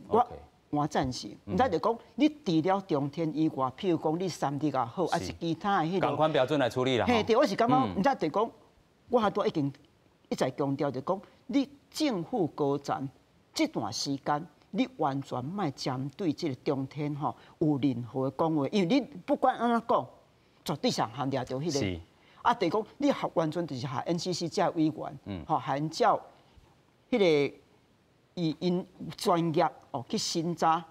我贊成。毋知就講你除了中天以外，譬如講你三立也好，抑是其他的彼个，仝款標準來處理啦。嘿，對，我是感覺，毋知就講，我還拄已經一再強調，就講你政府高層這段時間，你完全莫針對這个中天吼有任何的講話，因為你不管按怎講，絕對上含掠著彼个。啊，就是講你完全就是予 NCC 這委員，吼，按照彼个伊𪜶專業哦去審查。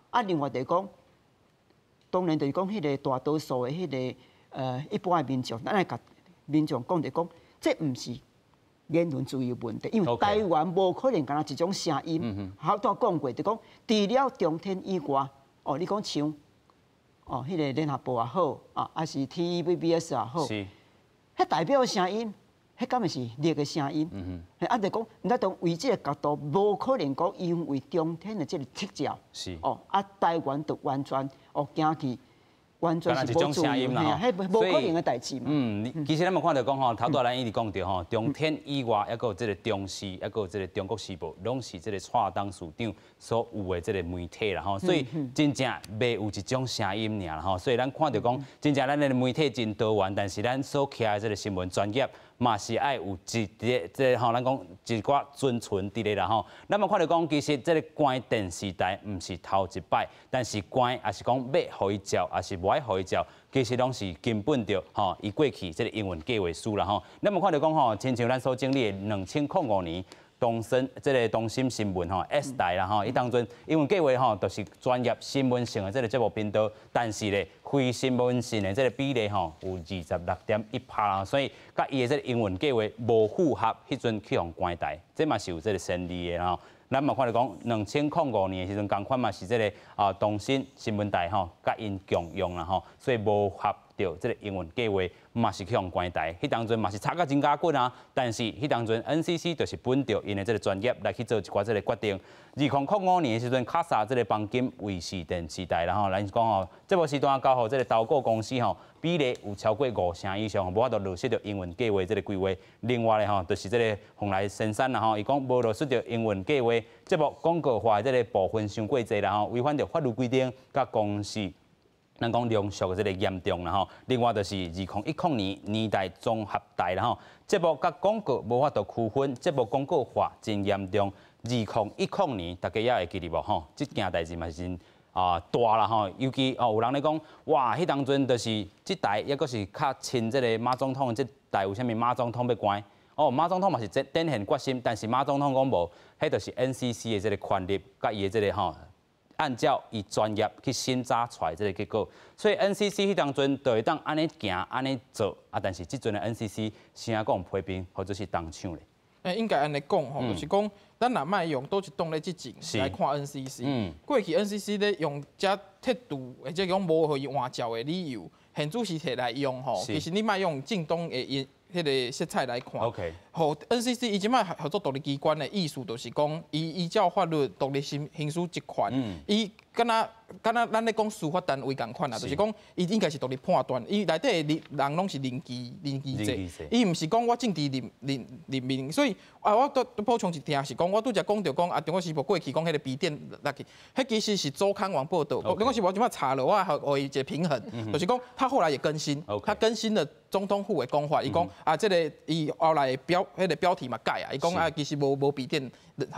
啊，另外就是講，當然就是講彼个大多數的彼个一般的民眾，咱愛共民眾講就講，這毋是言論自由問題，因為台灣無可能干焦一種聲音。頭拄講過，就講除了中天以外，哦，你講像哦，彼个聯合報也好，啊，抑是 TVBS 也好，彼代表的聲音，彼敢會是綠的聲音？啊，就講，咱當為這个角度，無可能講因為中天的這个撤照，哦，啊，台灣就完全哦驚去。完全是無聲音啦，彼無可能的代誌嘛。嗯，其實咱嘛看著講吼，頭拄仔咱一直講著吼，中天以外，猶閣有這个中視，猶閣有這个中國時報，攏是這个蔡董事長所有的這个媒體啦吼，所以真正袂有一種聲音爾啦吼，所以咱看著講，真正咱的媒體真多元，但是咱所徛的這个新聞專業嘛是愛有一个這个吼，咱講一寡尊存佇咧啦吼。咱嘛看著講，其實這个關電視台毋是頭一擺，但是關抑是講欲予伊照，抑是無愛予伊照，其實攏是根本著吼，伊過去這个營運計劃書啦吼。咱嘛看著講吼，親像咱所經歷的2005年。東森這个東森新聞吼 S 台啦吼，伊當陣營運計劃吼，就是專業新聞性的這个節目頻道，但是咧非新聞性的這个比例吼有26.1%啦，所以佮伊的這个營運計劃無符合，彼陣去予關台，這嘛是有這个先例的吼。咱嘛看著講，2005年的時陣，仝款嘛是這个啊東森新聞台吼，佮𪜶共用啦吼，所以無合著著這个营运计划，嘛是去予关台。彼当阵嘛是吵甲真咬骨啊！但是彼当阵 NCC 就是本著𪜶的這个专业来去做一寡這个决定。2005年的时阵，卡萨这个邦金卫视电视台，然后咱讲吼，节目时段交予这个投顾公司吼，比例有超过五成以上，无法度落实著营运计划这个规划。另外咧吼，就是这个洪来先生啦吼，伊讲无落实著营运计划，节目广告化的这个部分伤过济啦吼，违反著法律规定，佮公视。咱讲良俗这个严重啦吼。另外就是2010年年代综合台啦吼，节目佮广告无法度区分，节目广告化真严重。2010年，大家也会记得无吼？这件代志嘛是真大啦吼，尤其哦有人咧讲，哇，彼当阵就是这台，抑阁是较亲这个马总统，这台有啥物马总统欲关？哦，马总统嘛是展现决心，但是马总统讲无，彼就是 NCC 的这个权力，佮伊的这个吼。按照伊专业去审查出来这个结果，所以 NCC 彼当阵就会当按呢行，按呢做啊。但是这阵的 NCC 声讲批评或者是东厂咧。欸，应该按呢讲吼，就是讲咱若莫用佗一党咧执政来看 NCC。过去 NCC 咧用遮撤除或者讲无予伊换照的理由，现主时提来用吼，其实你莫用政党的因彼个色彩来看。 予 NCC 伊这摆合作独立机关的意思，就是讲，伊依照法律独立行行使职权，伊敢若敢若咱咧讲司法单位仝款啊，就是讲伊应该是独立判断，伊内底的人拢是任期制，伊毋是讲我政治任命，所以啊，我拄补充一点是讲，我拄才讲著讲啊，中国时报过去讲彼个笔电落去，彼其实是周刊网报道，中国时报这摆查了，我予伊一个平衡，就是讲他后来也更新，他更新了总统府的讲法，伊讲啊，这个伊后来标彼个标题嘛改啊，伊讲啊，其实无笔电，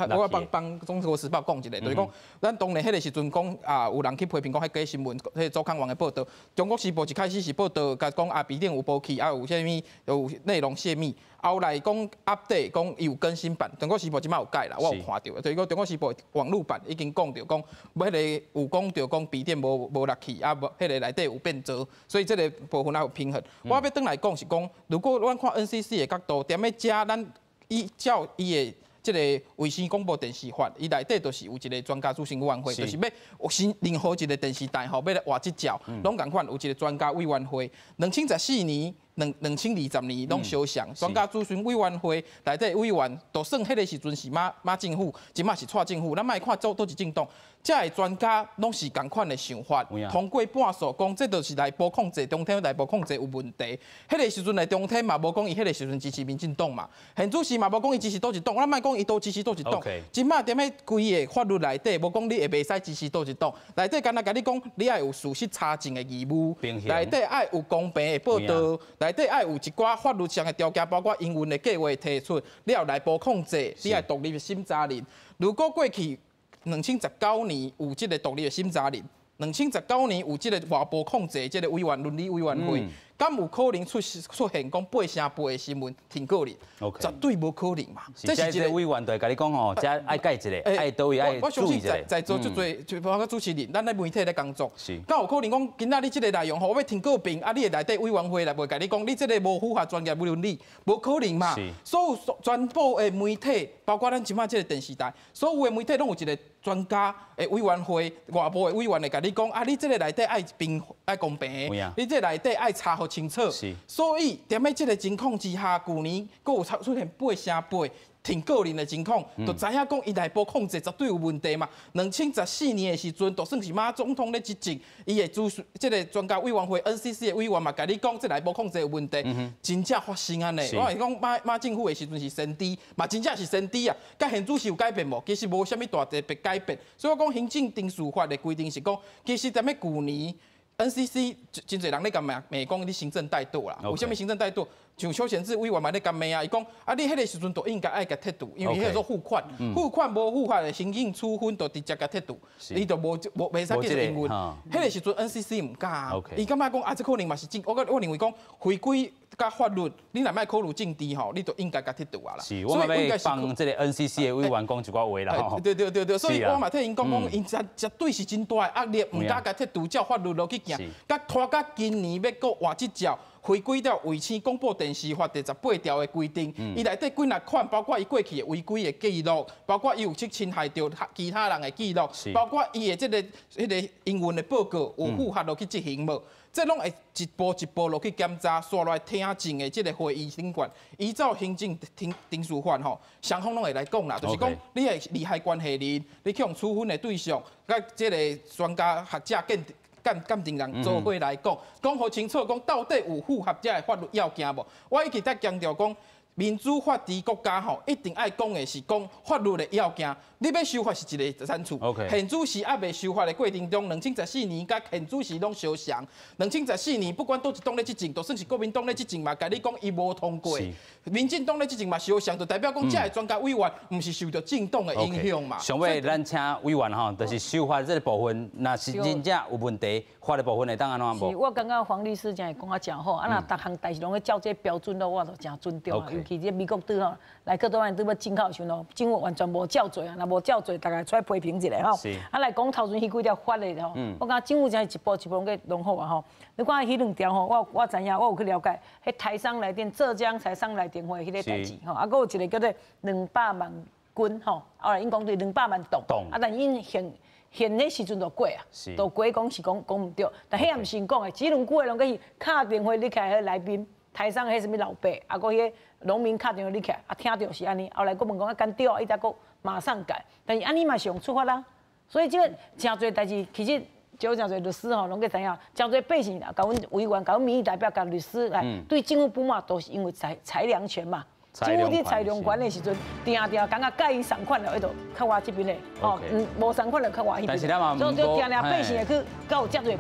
我帮帮中国时报讲一下，就是讲咱当年彼个时阵讲啊，有人去批评讲彼假新闻，彼个周刊网的报道，中国时报一开始是报道，共讲啊笔电有无去，啊有啥物有内容泄密，后来讲 update 讲伊有更新版，中国时报这摆有改啦，我有看著，就是讲中国时报网路版已经讲著讲，彼个有讲著讲笔电无落去，啊无彼个内底有变造，所以这个部分也有平衡。我欲转来讲是讲，如果咱看 NCC 的角度，踮咧遮咱依照伊的这个卫星广播电视法，伊内底就是有一个专家咨询委员会，就是欲新任何一个电视台吼，欲来换执照，拢仝款有一个专家委员会。2014年、2020年拢相像，专家咨询委员会内底委员，就算彼个时阵是马政府，这摆是蔡政府，咱莫看佗一政党，遮个专家拢是仝款的想法，通过半数讲，这就是内部控制，中天内部控制有问题。彼个时阵的中天嘛，无讲伊彼个时阵支持民进党嘛，现主时嘛无讲伊支持佗一党，咱莫讲伊都支持佗一党。这摆踮咧规个法律内底，无讲你会袂使支持佗一党，内底敢若共你讲，你爱有事实查证的义务，内底爱有公平的报道，内底爱有一寡法律上的条件，包括营运的计划提出，你要内部控制，你爱独立的审查人。如果过去2019年有这个独立的审查人，2019年有这个外部控制这个委员伦理委员会，敢有可能出现讲八成八的新闻停告人？绝对无可能嘛。这是一个委员就会共你讲吼，遮爱改一下，爱佗位爱我相信在座足济，就包括主持人，咱咧媒体咧工作，敢有可能讲今仔日这个内容吼，我欲停告评，啊，你的内底委员会来袂共你讲，你这个无符合专业伦理，无可能嘛。所有全部的媒体，包括咱这摆这个电视台，所有的媒体拢有一个专家的委员会，外部的委员会共你讲，啊，你这个内底爱平爱公平，你这个内底爱查予清楚。所以，踮咧这个情况之下，旧年阁有出现八成八停告人的情况，就知影讲伊内部控制绝对有问题嘛。2014年的时阵，就算是马总统咧执政，伊的主这个专家委员会 NCC 的委员嘛，共你讲这内部控制有问题，真正发生按呢。我是讲马政府的时阵是先知，嘛真正是先知啊。佮现主时有改变无？其实无啥物大特别改变。所以我讲行政程序法的规定是讲，其实踮咧旧年 NCC 真济人咧共骂骂讲你行政怠惰啦，为啥物行政怠惰？像邱显智委员嘛咧共骂啊，伊讲啊，你彼个时阵就应该爱共撤除，因为彼个做付款，付款无付款的行政处分就直接共撤除，伊就无无袂使继续营运。彼个时阵 NCC 毋敢啊，伊感觉讲啊，这可能嘛是政，我认为讲回归佮法律，你若莫考虑政治吼，你就应该共撤除啊啦。是，我嘛欲帮这个 NCC 的委员讲一寡话啦吼。对对对对，所以我嘛替𪜶讲讲，𪜶绝对是真大的压力，毋敢共撤除，照法律落去行，佮拖到今年欲阁换执照。违规了卫星广播电视法第18条的规定，伊内底几若款，包括伊过去的违规的记录，包括伊有去侵害著其他人的记录，包括伊的这个彼个营运的报告有符合落去执行无？这拢会一步一步落去检查，煞来听证的这个会议顶悬，依照行政程序法吼，双方拢会来讲啦，就是讲你的利害关系人，你去予处分的对象，佮这个专家学者鉴定人做伙来讲，讲予清楚，讲到底有符合这个法律要件无？我一直在强调讲，民主法治国家吼，一定爱讲的是讲法律的要件。你欲修法是一个层次，现主时犹未修法的过程中，2014年佮现主时拢相像。2014年不管佗一党咧执政，就算是国民党咧执政嘛，共你讲伊无通过。民进党咧执政嘛相像，就代表讲这个专家委员毋是受著政党的影响嘛。上尾咱请委员吼，就是修法这个部分，若是真正有问题，法的部分会当按怎无？我感觉黄律师真会讲啊诚好，啊若逐项代志拢咧照这标准咯，我就诚尊重啊。尤其这美国拄吼来去台湾拄欲进口的时阵哦，政府完全无照做啊，若无照做，逐家出来批评一下吼。啊来讲头前彼几条法的吼，我感觉政府真是一步一步拢去弄好啊吼。你看彼两条吼，我知影，我有去了解，彼台商来电，浙江台商来电话彼个代志吼，啊，阁有一个叫做200万斤吼，后来𪜶讲对200万吨，啊，但𪜶现现彼时阵就过啊，就过讲是讲讲毋对，但彼也毋是𪜶讲的，这两句话拢阁是敲电话入来彼来宾，台商彼啥物老爸，啊，阁彼个农民敲电话入来，啊，听著是按呢，后来阁问讲啊，敢对啊，伊才阁马上改，但是按呢嘛是用处罚啦，所以这个诚济代志其实。就诚济律师吼，拢阁知影，诚济百姓共阮委员、共阮民意代表、共律师来对政府不满，都是因为裁量权嘛。政府伫裁量权的时阵，定定感觉佮伊仝款的，彼就较我这边的，哦，无仝款的较我彼边。所以就定定百姓会去佮有遮济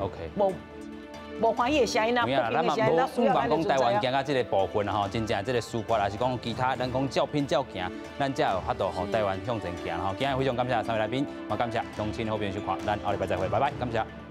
无欢喜的声音啊，不平的声音，咱需要咱讲台湾行到这个部分吼，真正这个司法，还是讲其他，咱讲照拼照行，咱才有法度予台湾向前行吼。今日非常感谢三位来宾，嘛感谢乡亲好朋友收看，咱后礼拜再会，拜拜，感谢。